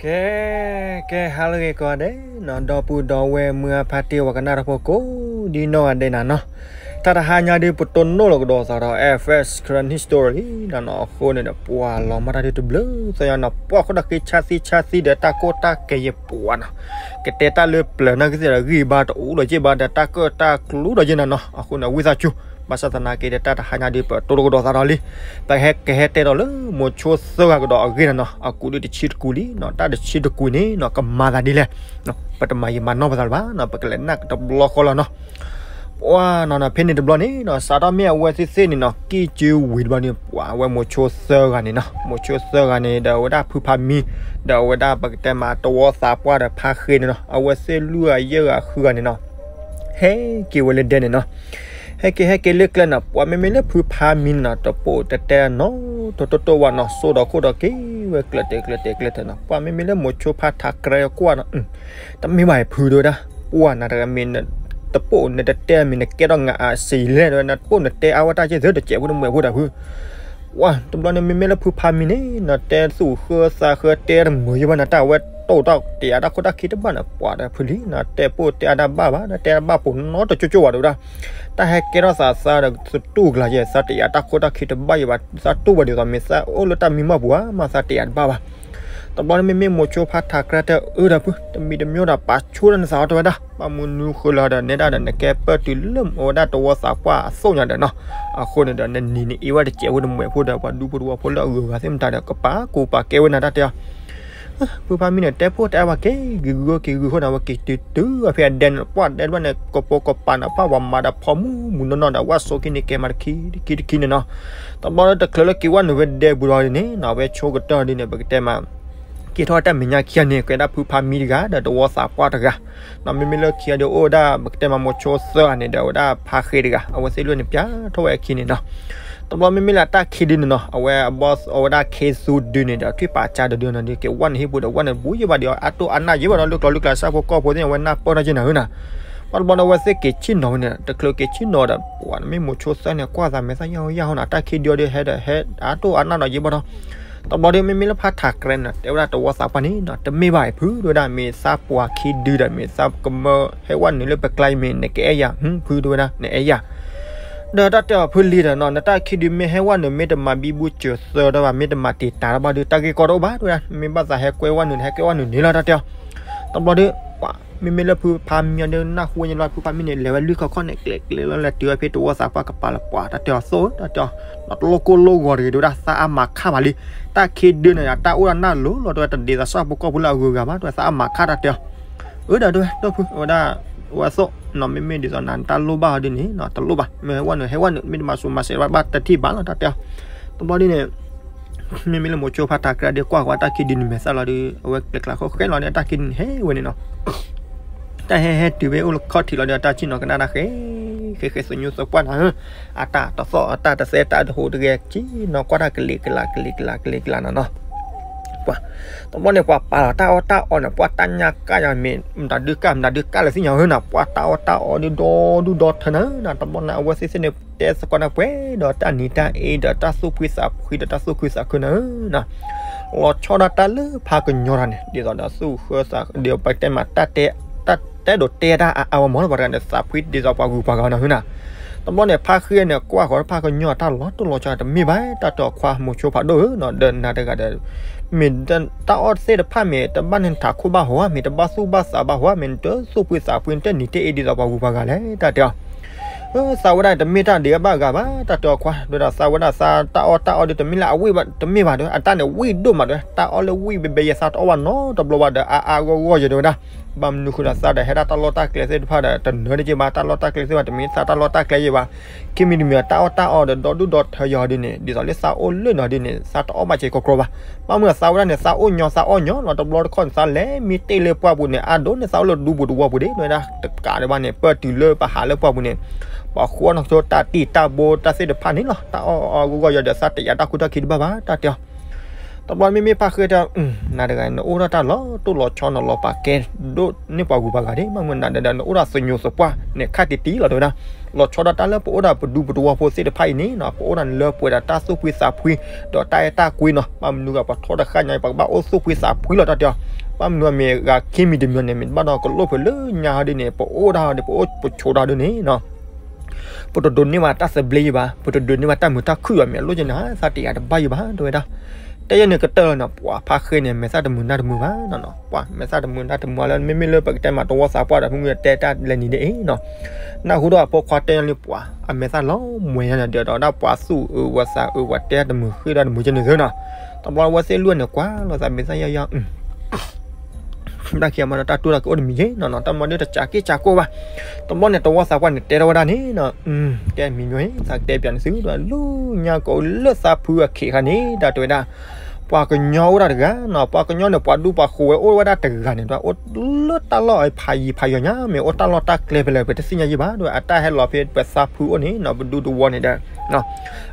ကဲ ကဲ ဟါလၢအဂ့ၤကိးဂၤဒဲးနီၤ, ဒီပုၢ်ဒီဝဲၢ်မုၢ်အဖါတံၢ်ဝဲကနၣ်တၢ်ဖိကိးဒ်နီၢ်ဂၤဒဲးနၤနီၤ, တၢ်တဟါညါဒုးပတိၢ်နီၣ်လီၤကဒီးသးဒီး F S Karen History နၤနီၤ, အဃိန့ၣ်ဒီး ပှၤလီၤမၢ်တၢ်ဒုးတဘျုးသီညါနီၤ, ပှၤဃိဒီးဃ့ဆါသံဆါသံဒီးတၢ်ကိၢ်တၢ်ကဲယပှၤနီၤ, ကတဲတၢ်လၢပျၢၤနီၢ်ကသ့ၣ်ဒီး ဂံၢ်ဘါတအိၣ်လီၤက့ၢ်ဘၣ်ဒီးတၢ်ကၢၣ်တၢ်ကျူဒီးယဲနၤနီၤ, အဃိန့ၣ် ဝံသးစူၤ ဘၣ်ဆၣ်သနာ်က့ဒီး တၢ်တဟါညါဒုးပတိၢ်လီၤကဒီးသးဒီးလံ, ပကဟဲကဟဲတဲဒီးလၢမိၤဆိသၢဂၤကဒီးအဂ့ၢ်နၤနီၤ, အကူးဒုးတဆံတကူလံနီၤ, တၢ်တဆံတကူန့ၣ်နီၤ ကမၤသးဒ်လဲၣ်, ပတမၤယံာ်မၤနီၢ်ပသးလၢၤဘၣ်နီၤ, ပကလဲၤနၢ်ကတဘျီဃီလီၤနီၤ, ပှၤနီၤနီၤ ဖဲန့ၣ်တဘျီန့ၣ်နီၤ စးထီၣ်မ့ၢ်အဝဲသ့ၣ်သ့ၣ်န့ၣ်နီၤ ကံၢ်ကၢဝံၤတဘျီန့ၣ် ပှၤအဝဲမိၤဆိသၢဂၤန့ၣ်နီၤ, မိၤဆိသၢဂၤန့ၣ်ဒီးအဝဲဒၣ်ဖုဖါမံ ဒီးအဝဲဒၣ်ပကတဲမးတဝီသးပှၢ်ဒီးဖါဃ့န့ၣ်နီၤ, အဝဲသ့ၣ်လွံၢ်ဂၤယဲၢ်ဂၤဃုဂၤန့ၣ်နီၤ ဟဲက့ၤဝဲလၢဒဲန့ၣ်နီၤ, ဟဲက့ၤဟဲက့ၤလၢကျဲနီၤ, ပှၤမ့မ့ၢ်လၢဖုဖါမံန့ၣ်နီၤ တပိာ်တတဲနီတတိၢ်တိၢ်ဘၣ်နီၤ, စိဒီးခိၣ်ဒီးက့ၤဝဲကျၢၤတဲာ်ကျၢၤတဲာ်ကျၢၤတဲာ်နီၤ, ပှၤမ့မ့ၢ်လၢမိၤဆိဖါထးကြဲကွၢ်နီၤ, တမ့ၢ်ဘၣ်ဖုဒိဒၣ်, ပှၤနၤတဂၤမ့ၢ် တပိာ်နတတဲမ့ၢ်နကဲထီၣ်ငါအစံးလဲၣ်ဒီး နတပိာ်နတဲအါဝဲတၢ်ကဲသ့တစဲးဖိတမှဲးဖိတၢ်ဖု ပှၤတဘျီန့ၣ် မ့မ့ၢ်လၢဖုဖါမံန့ၣ် နတဲသူၣ်ဃၢသးဃၢတဲတမုာ်ယဘၣ်နတၢ်ဝဲတိၢ်တၢ်တ့ၢ်အါတၢ်ခိၣ်တၢ်ခံတဘၣ်န့ၣ် ပှၤဒီးဖုလံ နတဲပိာ်တဲအါတၢ်ဘၣ်ဘၣ် နတဲတၢ်ဘၣ်ပိာ်နီတကၠိကၠိဘၣ်တဝဲဒၣ်, တၢ်ဟဲကဲထီၣ်သးသးဒီးသတူၢ်ကလာ်ယဲ သးတ့ၢ်အါတၢ်ခိၣ်တၢ်ခံတဘၣ်ယဘၣ် သးတူၢ်ဘၣ်ဒ်သိးမ့ၢ်သးအိၣ်လၢတၢ်မံမီၢ်ပူၤဧါ မ့ၢ်သးတ့ၢ်အါတဘၣ်ဘၣ် တဘျီန့ၣ်မ့မ့ၢ်မိၤဆိဖါထးကြဲတဲအၢဒီးဖု တမံၤတမံၤဒီးပာ်ဆိဒၣ်နသးအီၤတဝဲဒၣ် ဘၣ်မနုၤဃိလၢဒီးနဲဒၣ်ဒီးနကဲပၢၢ်တုၤလၢအဝဲဒၣ်တဝီသးပှၢ်အသိးညါဒီးနီၤ, အဃိန့ၣ်ဒီး နနံၤန့ၣ်အ့ၣ်ဝဲတစဲးဖိတမှဲးဖိဒီး ပှၤဒူဖိတဝီဖိလၢအဂုၤအဂၤသ့ၣ်မတၤဒီး ကပာ်ကူပာ်ကဲဝဲနၤတၢ်တဲအီၤ ဖုဖါမံန့ၣ် တဲဖိတဲအါဝဲက့ၤဂ့ၤဂ့ၤက့ၤဂ့ၤဃိန့ၣ် အဝဲက့ၤတုၤတုၤအဖဲအဒဲန့ၣ် ပှၢ်ဒဲတဘျီန့ၣ် ကပိာ်ကပၤန့ၣ် ပှၢ်ဝဲမၤဒီးဖီမုၢ်မုၢ်နီၢ်နီၢ်ဒီး ဝဲဆိးက့န့ၣ်ကဲမးတခံတခံတခံန့ၣ်နီၤ, တဘျီလၢတချုးလၢက့ၤဝဲနုာ်ဝဲဒဲပူၤဒီးန့ၣ်နီၤ အဝဲဆိကတၢၢ်ဒ်န့ၣ် ပကတဲမး က့ၤထီၣ်ဝဲတၢ်မဲာ်ညါခံဂၤန့ၣ် ကဲဒၣ်ဖုဖါမံတဂၤ ဒီးတဝီသးပှၢ်တဂၤ, ဒီးမ့မ့ၢ်လၢခံဂၤဒီးအိၣ်ဝဲဒၣ် ပကတဲမးမိၤဆိသၢဂၤန့ၣ် ဒီးဝဲဒၣ်ဖါဃ့တဂၤ အဝဲသ့ၣ်လွံၢ်န့ၣ် ပၠးထီၣ်ဝဲအခံန့ၣ်နီၤ, တဘျီမ့မ့ၢ်လၢတၢ်ခံဒုန့ၣ်နီၤ အဝဲအဘီအဝဲဒၣ်ခ့သူဒုန့ၣ်ဒီး ထွံၣ်ပာ်ကၠါတဒုန့ၣ်ဒီး က့ၤဝဲနုာ်ဟံၣ်ပူၤဒီး ဝဲနုာ်ဘူးယဘၣ်ဒီး အါတိၢ်အါနၢ်ယဘၣ်ဒီး လၢကျိၤလၢကျဲစၢ်ဖိကီၢ်ဖိသ့ၣ်န့ၣ် အဝဲနၢ်ပၢၢ်ထီၣ်က့ၤနၤဧၢနီၤ, ပှၤတဘျီဒီးအဝဲသ့ၣ်က့ၤဆ့ၣ်နီၤဝဲန့ၣ် တချုးက့ၤဆ့ၣ်နီၤဒီး ပှၤမ့ၢ်မိၤဆိသၢန့ၣ် ကွၢ်သးမဲာ်သၣ်ယၢ်ဟီယၢ်ဟီနီၤ တၢ်ခံဒုဒီးဟဲဒီးဟဲအါတိၢ်အါနၢ်နီၤယဘၣ်ဒီး တဘျီဒီးမ့မ့ၢ်လၢဖါထးကြဲန့ၣ် တဲဝဲဒၣ်တဝီသးပှၢ်န့ၣ်နီၤ တမ့ၢ်ဘၣ်အံၤဖု တဲဝဲဒၣ် မ့ၢ်သးပှၢ်ခံဒုဒီး မ့ၢ်သးကမၢဟဲဝဲနုာ်လၢပကျါအံၤမ့ၢ် နကအဲၣ်ယၤ ဟူဖု တဲဝဲဒၣ် နအဲၣ်ယၤ ဒီးတၢ်တဲအီၤဖုလံဒီးနီၤ နတၢ်ခံဒုမ့ၢ်ဟဲဝဲနုာ် မ့ၢ်တမၤဘံဘူစၢၤသၢဒီးဘၣ် မ့ၢ်တမၤတံာ်တာ်ဒီးဘၣ်ဒီး တၢ်ဂ့ၢ်ကီတအိၣ်ဘၣ် တဲဝဲဒၣ် မ့ၢ်ဘၣ်သးဟဲကွဲဝဲနုာ်န့ၣ် ဟဲကွဲဝဲနုာ်န့ၣ်လီၤ တၢ်တဲအီၤ တဘျီဒီး ပှၤ မ့မ့ၢ်လၢဖုဖါမံဒီး နၢ်ဟူဝဲန့ၣ်လီၤ ဖုဖါမံန့ၣ် လဲၤဝဲလွံၢ်ခီၣ်ခီၣ်န့ၣ် ကျဲၤကျဲၤလီၤ လဲၤတုၤဝဲဖဲတဝီသးပှၢ်ကပၤလၢပှၤ တၢ်တဲအီၤသိၣ် တၢ်တဲအီၤ နီၢ်တလိၣ်ကိၢ်လိၣ်ဂီၤတဂ့ၤ တဲဝဲဒၣ် သးအါမးခါမးလံ တၢ်ခံဒုန့ၣ် တၢ်အိၣ်ဒီးနၢ်လိၤလီၤ တဲဝဲ တဒ်သိးစၢ်ဖိကီၢ်ဖိလၢအဂုၤအဂၤဘၣ် တဲဝဲ သးအါမးခါ တၢ်တဲအီၤ အၢ ဒီးတဲဝဲ ဒီပုၢ်ဖု အဝဲဒၣ် အဝဲသိၣ်နီၤ မ့မ့ၢ်ဒ်သိးနၤ နတၢ်လိၣ်ဘၣ်အီၤဒ်န့ၣ်နီၤ တလိၣ်ဘၣ် မ့ၢ်ဟဲဝဲနုာ် ဟဲဝဲနုာ် မ့ၢ်တမၤဆူးမၤစဲးဘၣ် ဘၣ်တထံၣ်ဘၣ်လီၤ တၢ်တဲအီၤ တဘျီဒ်န့ၣ် မ့မ့ၢ်လၢမိၤဆိဖါထးကြဲဒီး ကွၢ်ဃီၤတၢ်ခံဒုန့ၣ်မဲာ်သၣ်လီၤဒီး အဝဲကျဲၤကျါဃီဃဲလီၤဒီး တၢ်ခံဒုန့ၣ်ဟဲဝဲန့ၣ်နီၤ တၢ်ဟဲဟဲတုၤဖဲအိၣ်လၢခီၣ်ထံးလီၤဒီး တၢ်ဆ့ၣ်နီၤကနၣ်တၢ်ဃဲ ဃဲဃဲ သညူသပှၢ်နၤဧၢ အတၢ်တသီၣ် အတၢ်တသဲ တၢ်တဟူးတဂဲၤ က့ၤနီၤကွၢ်တၢ်ကလံၤကလး ကလံၤကလး ကလံၤကလးနီၤနီၤ ပှၤ တဘျီန့ၣ် ပှၤပာ်လီၤတၢ်အီၣ်တၢ်အီန့ၣ် ပှၤတၢ်ညၣ်ကၢ်ယၤမ့ၢ် မတၤဒုးကၢ် မတၤဒုးကၢ်လၢသ့ၣ်ညါဧၢနီၤ ပှၤတၢ်အီၣ်တၢ်အီဒုးဒီဒူၣ်ဒီထၢနၤဧၢနီၤ တဘျီန့ၣ် အဝဲသ့ၣ်သ့ၣ်န့ၣ် တဲသကိးန့ၣ်ပှဲၤဒီး တၢ်နံၤတၢ်အ့ဒီး တၢ်သူၣ်ဖှံသးဖှံဒီး တၢ်သူၣ်ခုသးခုနၤဧၢနီၤ လီၤဆီဒၣ်တၢ်လၢဖါကညီတၢ်န့ၣ် ဒ်သိးဒီးသူၣ်ဃၢသး ဒီးပတဲမး တၢ်တဲ တၢ်တဲဒိးတဲတၢ်အါအါဝဲမးလီၤ ပှၤတဂၤန့ၣ် သးဖှံဒ်သိးပှၤဂုၤပှၤဂၤနၤဧၢနီၤ တဘျီန့ၣ် ဖါဃ့န့ၣ် ကွၢ်ဃီၤဖါကညီတၢ်လီၤတိၢ်လီၤဆီ တမ့ၢ်ဘၣ် တၢ်တဲအီၤခွါမိၤဆိဖးဒိၣ်ဧၢနီၤ ဒီးနၤတဂၤဒီး မ့ၢ်တၢ်အီၣ်သ့ၣ်တဖၣ်မ့ၢ် တဘၣ်နထးခိၣ်ဘၣ်ဟီဧါ မ့ၢ်တဘၣ်သူၣ်ဘၣ်သးဘၣ်ဟီဧါ မ့ၢ်နတသူၣ်ဖှံသးဖှံ နတနံၤတအဲၣ်ဒ်သိးပှၤဂုၤပှၤဂၤလဲၣ် တၢ်တဲအီၤ သးဝဲဒၣ်တမ့ၢ်တၢ်ဒံးဘၣ်ဂၤဘၣ် တၢ်တဲအီၤခွါ ဒီးသးဝဲဒၣ်သးတၢ်အီၣ်တၢ်အီဒုး တမ့ၢ်လၢအဝံၣ်ဘၣ် တမ့ၢ်ဘၣ်ဒီး အတၢ်န့ၣ်ဝံၣ်ဒိၣ်မးဒီး တၢ်အီၣ်လၢဝံၣ်ဘဲဘဲယဲ သးတအီၣ်ဘၣ်နီတဘျီဘၣ်ဒီး အါအါဂီၢ်ဂီၢ်ယဲ တဲဝဲဒၣ် ဘၣ်မနုၤဃိဒီးသးဒီးဟဲဒၣ်တၢ်လီၢ်တၢ်ကျဲသ့ၣ်တဖၣ်ဒီး တနၢၤတက့ၢ်ဘၣ် တၢ်လီၢ်တၢ်ကျဲသ့ၣ်တဖၣ် တမ့ၢ်သးတၢ်လီၢ်တၢ်ကျဲယဲဘၣ် ခံမံၤတမံၤ တၢ်အီၣ်တၢ်အီဒီး ဒီဒူၣ်ဒီထၢယဲဒ်န့ၣ် ဒ်သိးလၢသးအိၣ်လၢနီၤဒ်န့ၣ် သးတအီၣ်ဘၣ်က့ၤကီကီဘၣ် ဘၣ်မနုၤသးဝဲဒၣ်န့ၣ် သးအိၣ်ညီသးအီၣ်ညီလီၤ တဘျီတခီၣ်န့ၣ် သးလဲၤမံတ့ၢ်လၢပှၢ်ပူၤန့ၣ် အါဒိၣ်န့ၣ် သးအိၣ်လၢဒူပူၤတဝီပူၤဒ် တဲဝဲဒၣ် တကးဒံးဘၣ်န့ၣ် ပၢၢ်တုၤလၢပဟးလၢပှၢ်ပူၤန့ၣ် ပှၤဃုအီၣ်နီၢ်ကၠိတၢ်တံၢ်တၢ်ဘိတၢ်သ့ၣ်တဖၣ်န့ၣ်လီၤ တၢ်အီၣ်အီၣ်ဂီၢ်ဂီၢ်ယဲဒီး သးတယာ်တၢ်ခိၣ်တၢ်ခံတဘၣ်ဘၣ် တၢ်တဲအီၤ တဘျီမ့မ့ၢ်ဖါဃဲတဲ, နၤတဂၤ နအိၣ်ဒီးတၢ်လီၤတိၢ်လီၤဆီ နလီၤပာ်ကဲဒိၣ်န့ၢ်ပှၤဂုၤပှၤဂၤဒ့ၣ်, မ့ၢ်မနုၤဒဲးဒီး နအိၣ်ဒီးသညိးသပှၢ်န့ၣ် ခါတံၢ်တံၢ်လီၤ တဲဝဲဒၣ်. လီၤဆီဒၣ်တၢ်လၢပအိၣ်ဒီးပဒူပတဝီဖိသ့ၣ်တဖၣ်အံၤန့ၣ်နီၤ, ပအိၣ်ဒၣ်န့ၣ်လၢပှဲၤဒီးတၢ်သူၣ်ဖှံသးဖှံ ဒီးတၢ်အဲၣ်တၢ်ကွံနီၤ. ဘၣ်မနုၤဂၤ ပှၤထီၣ်တဃၣ်ညါ ပကဘၣ်အိၣ်သူၣ်ဖှံသးဖှံလီၤ တၢ်တဲအီၤ. ဘၣ်မနုၤအမ့ၢ်ဂၤခ့မံၤတမံၤန့ၣ် မ့ၢ်ဘၣ်ဒီးကလိၣ်ဖုးလၢညါဟီဒ်န့ၣ် ပအိၣ်ဒၣ်ဟီဒ် ပအိၣ်ပဆိးဒၣ်ဒ်န့ၣ်နီၤ ပတဒိးန့ၢ်ဘၣ်တၢ်သဘျ့ယံၤဘၣ်, ပတဒိးန့ၢ်ဘၣ်တၢ်မုာ်တၢ်ခုၣ်ယံၤဘၣ်, မ့ၢ်အလိၣ်ကန့ၣ် သးတယၤတဘၣ်ယံၤဘၣ် တဲဝဲဒၣ်. တဲယဲန့ၣ်ကတၢၢ်လီၤနီၤ, ပှၤဖါဃဲန့ၣ် အမဲာ်သၣ်တမုာ်နၢ်တမုာ်ဘၣ်နီၤ, ပှၤမဲာ်သၣ်တမုာ်နၢ်တမုာ်လၢ မ့မ့ၢ်လၢပကတဲမးတဝီသးပှၢ်ဒီး မ့မ့ၢ်တဲတၢ်လဲၤနံၤဒ်အံၤနီၤ, နၢ်ဟူဒီးအဖိခွါတဲညါလံ ပှၤ အမဲာ်သၣ်လီၤမှဲၤညါန့ၣ် ဒီးဒၣ်ပှၤသူၣ်အုးဝဲသးအုး ပှၤတဲတမုာ်ဃ့ဒီးတမုာ်ကန့ၣ်သ့နီၤ. တဘျီဝဲသ့ၣ်လွံၢ်န့ၣ် ကွၢ်လိာ်သးမဲာ်သၣ်ယီၤယီၤ တၢ်ခံးမးဒီးတၢ်တိၢ်တၢ်ကအိၣ်တမံၤယဲနီၤနီၤ, တၢ်မၤဒ်တစးက့ၢ်စးကိၢ်ဘၣ်. တဘျီန့ၣ် တဝီသးပှၢ်န့ၣ် တဲထီၣ်ဝဲဒၣ်န့ၣ်နီၤ, တဲမံၤညီအံၤ သးကတဲပၠးန့ၣ်သုဒီး လၢညါကအိၣ်လၢသးဖုအခ့အခါန့ၣ် တၢ်တဲဝဲဒၣ်, ပှၤကညီအိၣ်ဒၣ်တဂၤနီၤ, ပှၤကညီန့ၣ် ပှၤဒူပှၤဃိၤဝဲအိၣ်ဝဲဒၣ်တဂၤန့ၣ်ဒီး အိၣ်လၢတၢ်လီၢ်ဖးယံၤဖးယီၤညါ မ့ၢ်အိၣ်တၢ်လီၢ်တၢ်ကျဲဖဲလဲၣ် ပတသ့ၣ်ညါယံၤဘၣ် တဲဝဲ. အတၢ်ဟဲလီၤဖဲပသးဖုအိၣ်န့ၣ်နီၤ ပဒူတဝီန့ၣ်ဒီး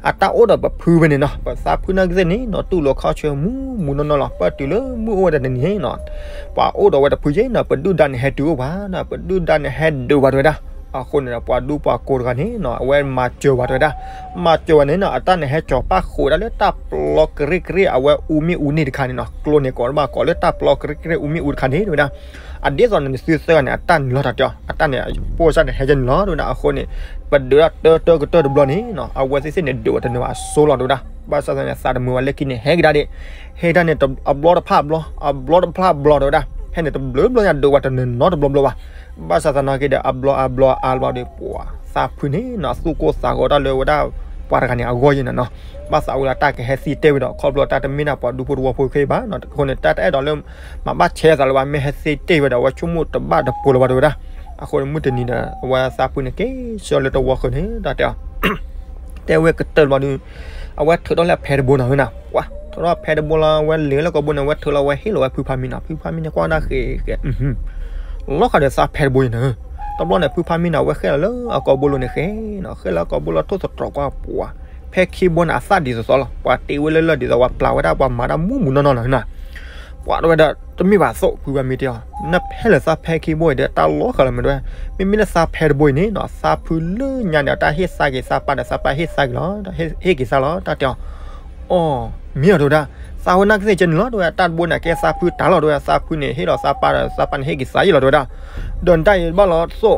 အတၢ်အိၣ်ဒီးပဖုဖဲန့ၣ်နီၤ, ပသးဖုနာ်က့သ့ၣ်န့ၣ်နီၤ တူၢ်လိာ်ခီၣ်ဆၢမူးမူးနီၢ်နီၢ်လီၤ. ပၢၢ်တုၤလၢမုၢ်အိၣ်ဝဲတနံၤန့ၣ်နီၤ, ပှၤအိၣ်ဒီးဝဲတဖုယဲနီၤ, ပဒုၣ်ဒါန့ၣ်ဟဲတုၤအိၣ်ပှၤနီၤ, ပဒုၣ်ဒါန့ၣ်ဟဲဒုးပှၤတဲဝဲဒၣ်. အဃိန့ၣ်ဒီး ပှၤဒူပှၤကိးတဂၤန့ၣ်နီၤ အဝဲမၤစၢၤပှၤတဲဝဲဒၣ်, မၤစၢၤဝဲန့ၣ်နီၤ အတၢ်န့ၣ်ဟဲကၠီၤပၣ်ဃုာ်ဝဲဒၣ်လၢတၢ်ပျီကရ့ၣ်ကရ့ၣ် အဝဲအူမ့ၣ်အူန့ၣ်တခါန့ၣ်နီၤ, ကျိန့ၣ်ကိးဘၣ်ကိးလၢတၢ်ပျီကရ့ၣ်ကရ့ၣ်အူမ့ၣ်အူတခါန့ၣ်တဲဝဲဒၣ်. အဒ်သိးန့ၣ် နသုသၢဂၤန့ၣ် အတၢ်န့ၣ်လီၤတၢ်တဲအီၤ, အတၢ်န့ၣ် ပိၢ်စၢ်န့ၣ်ဟဲကဲန့ၣ်လီၤတဲဝဲဒၣ်. အဃိန့ၣ် ပဒုးဒၣ်တၢတၢကတၢၢ်တဘျီန့ၣ်နီၤ အဝဲသ့ၣ်သ့ၣ်န့ၣ် ဒုးဝဲတနၢၤဘၣ်အစိလီၤတဲဝဲဒၣ်. ဘၣ်ဆၣ်သနာ်က့ သးတမုာ်ဝဲလၢခံန့ၣ် ဟဲကဒါဒ့ၣ်, ဟဲဒၣ်န့ၣ် အဘျီတဖၣ်အဘျီ အဘျီတဖၣ်အဘျီတဲဝဲဒၣ်, ဟဲန့ၣ်တဘျုးဘျီညါဒုးဝဲတနၢၤနီတဘျီဘျီဘၣ်. ဘၣ်ဆၣ်သနာ်က့ဒီး အဘျီအဘျီအါဘျီဒီး ပှၤသးဖုန့ၣ်နီၤ သူၣ်ကိၢ်သးဂီၤတၢ်လၢဝဲဒၣ် ပှၤတဂၤန့ၣ် အဂီၢ်ယဲနီၤနီၤ. ဘၣ်သးဝဲလၢတၢ်ကဟဲသံတဲဝဲဒီး ခီဖျိတၢ်တမ့ၢ်ဒၣ်ပှၤဒူဖိတဝီဖိခဲအံၤဘၣ်နီၤ. အဃိန့ၣ် တၢ်တအဲၣ်ဒိးလၢ မၤဘၣ်ဆဲးသးလၢၤဘၣ်, မ့ၢ်ဟဲသံတဲဝဲဒီး အဝဲဆိကမိၣ်တဘၣ်တပိၤလၢၤဘၣ်တဲဝဲဒၣ်. အဃိန့ၣ် မုၢ်တနံၤဒီး အဝဲသးဖုန့ၣ်က့ၤဆၢလၢတဝီဃၢၤန့ၣ် တၢ်တဲအီၤ တဲဝဲကတၢၢ်တဘျီဒီး အဝဲထုးထီၣ်လၢအဖဲတဘိနီၤဝဲနီၤ, ပှၤထုးထီၣ်ဖဲတဘိလီၤ အဝဲလဲၤလၢကိာ်ဘိန့ၣ် အဝဲထုးလီၤဝဲဟ့ၣ်လီၤဝဲဖုဖါမံနီၤ. ဖုဖါမံန့ၣ် ကွၢ်ဒၣ်ဃဲးဃဲး လီၤဃာ်ဒီးသးဖဲတဘိန့ၣ်နီၤ. တဘျီန့ၣ် ဖုဖါမံန့ၣ် အဝဲဃဲလီၤလၢအကိာ်ဘိလိၤန့ၣ်ဃဲနီၤ, ဃဲလီၤလၢအကိာ်ဘိလိၤထိၣ်သတြီၤကွၢ်ပှၤ ဖဲခံဘိန့ၣ် အသၣ်ဒ်သိးသိးလီၤ, ပှၤတ့ဝဲလၢလၢၢ်ဒ်သိး ပှၤပျၢ်ဝဲဒၣ်ပှၤမၤတၢ်မူးမူးနီၢ်နီၢ်နီၤနီၤ. ပှၤတဲဝဲဒၣ် တမ့ၢ်ဘၣ်သိး ဖုဖါမံတဲအီၤ နဖဲလၢသးဖဲခံဘိအံၤဒီး တၢ်လီၤဃာ်လီၤမ့ၢ်တဲဝဲ, မ့မ့ၢ်လၢသးဖဲတဘိအံၤန့ၣ်နီၤ သးဖုလၢညါန့ၣ် အတၢ်ဟ့ၣ်သးက့ၤသးပၢ်ဒီး သးပၢ်ဟ့ၣ်သးက့ၤလီၤ, ဟ့ၣ်က့ၤသးလီၤ တၢ်တဲအီၤ. အိ မ့ၢ်အီၤတဲဝဲဒၣ်, သးဝဲနာ်က့သ့ၣ်ကဲန့ၣ်လီၤတဲဝဲ, တၢ်တဘိန့ၣ်ကဲသးဖုတၢ်လီၤတဲဝဲ, သးဖုန့ၣ်ဟ့ၣ်လီၤသးပၢ်ဒီး သးပၢ်န့ၣ်ဟ့ၣ်က့ၤသးယဲၢ်လီၤ တဲဝဲဒၣ်. ဒီးနတၢ်အံၤဘၣ်လီၤသိး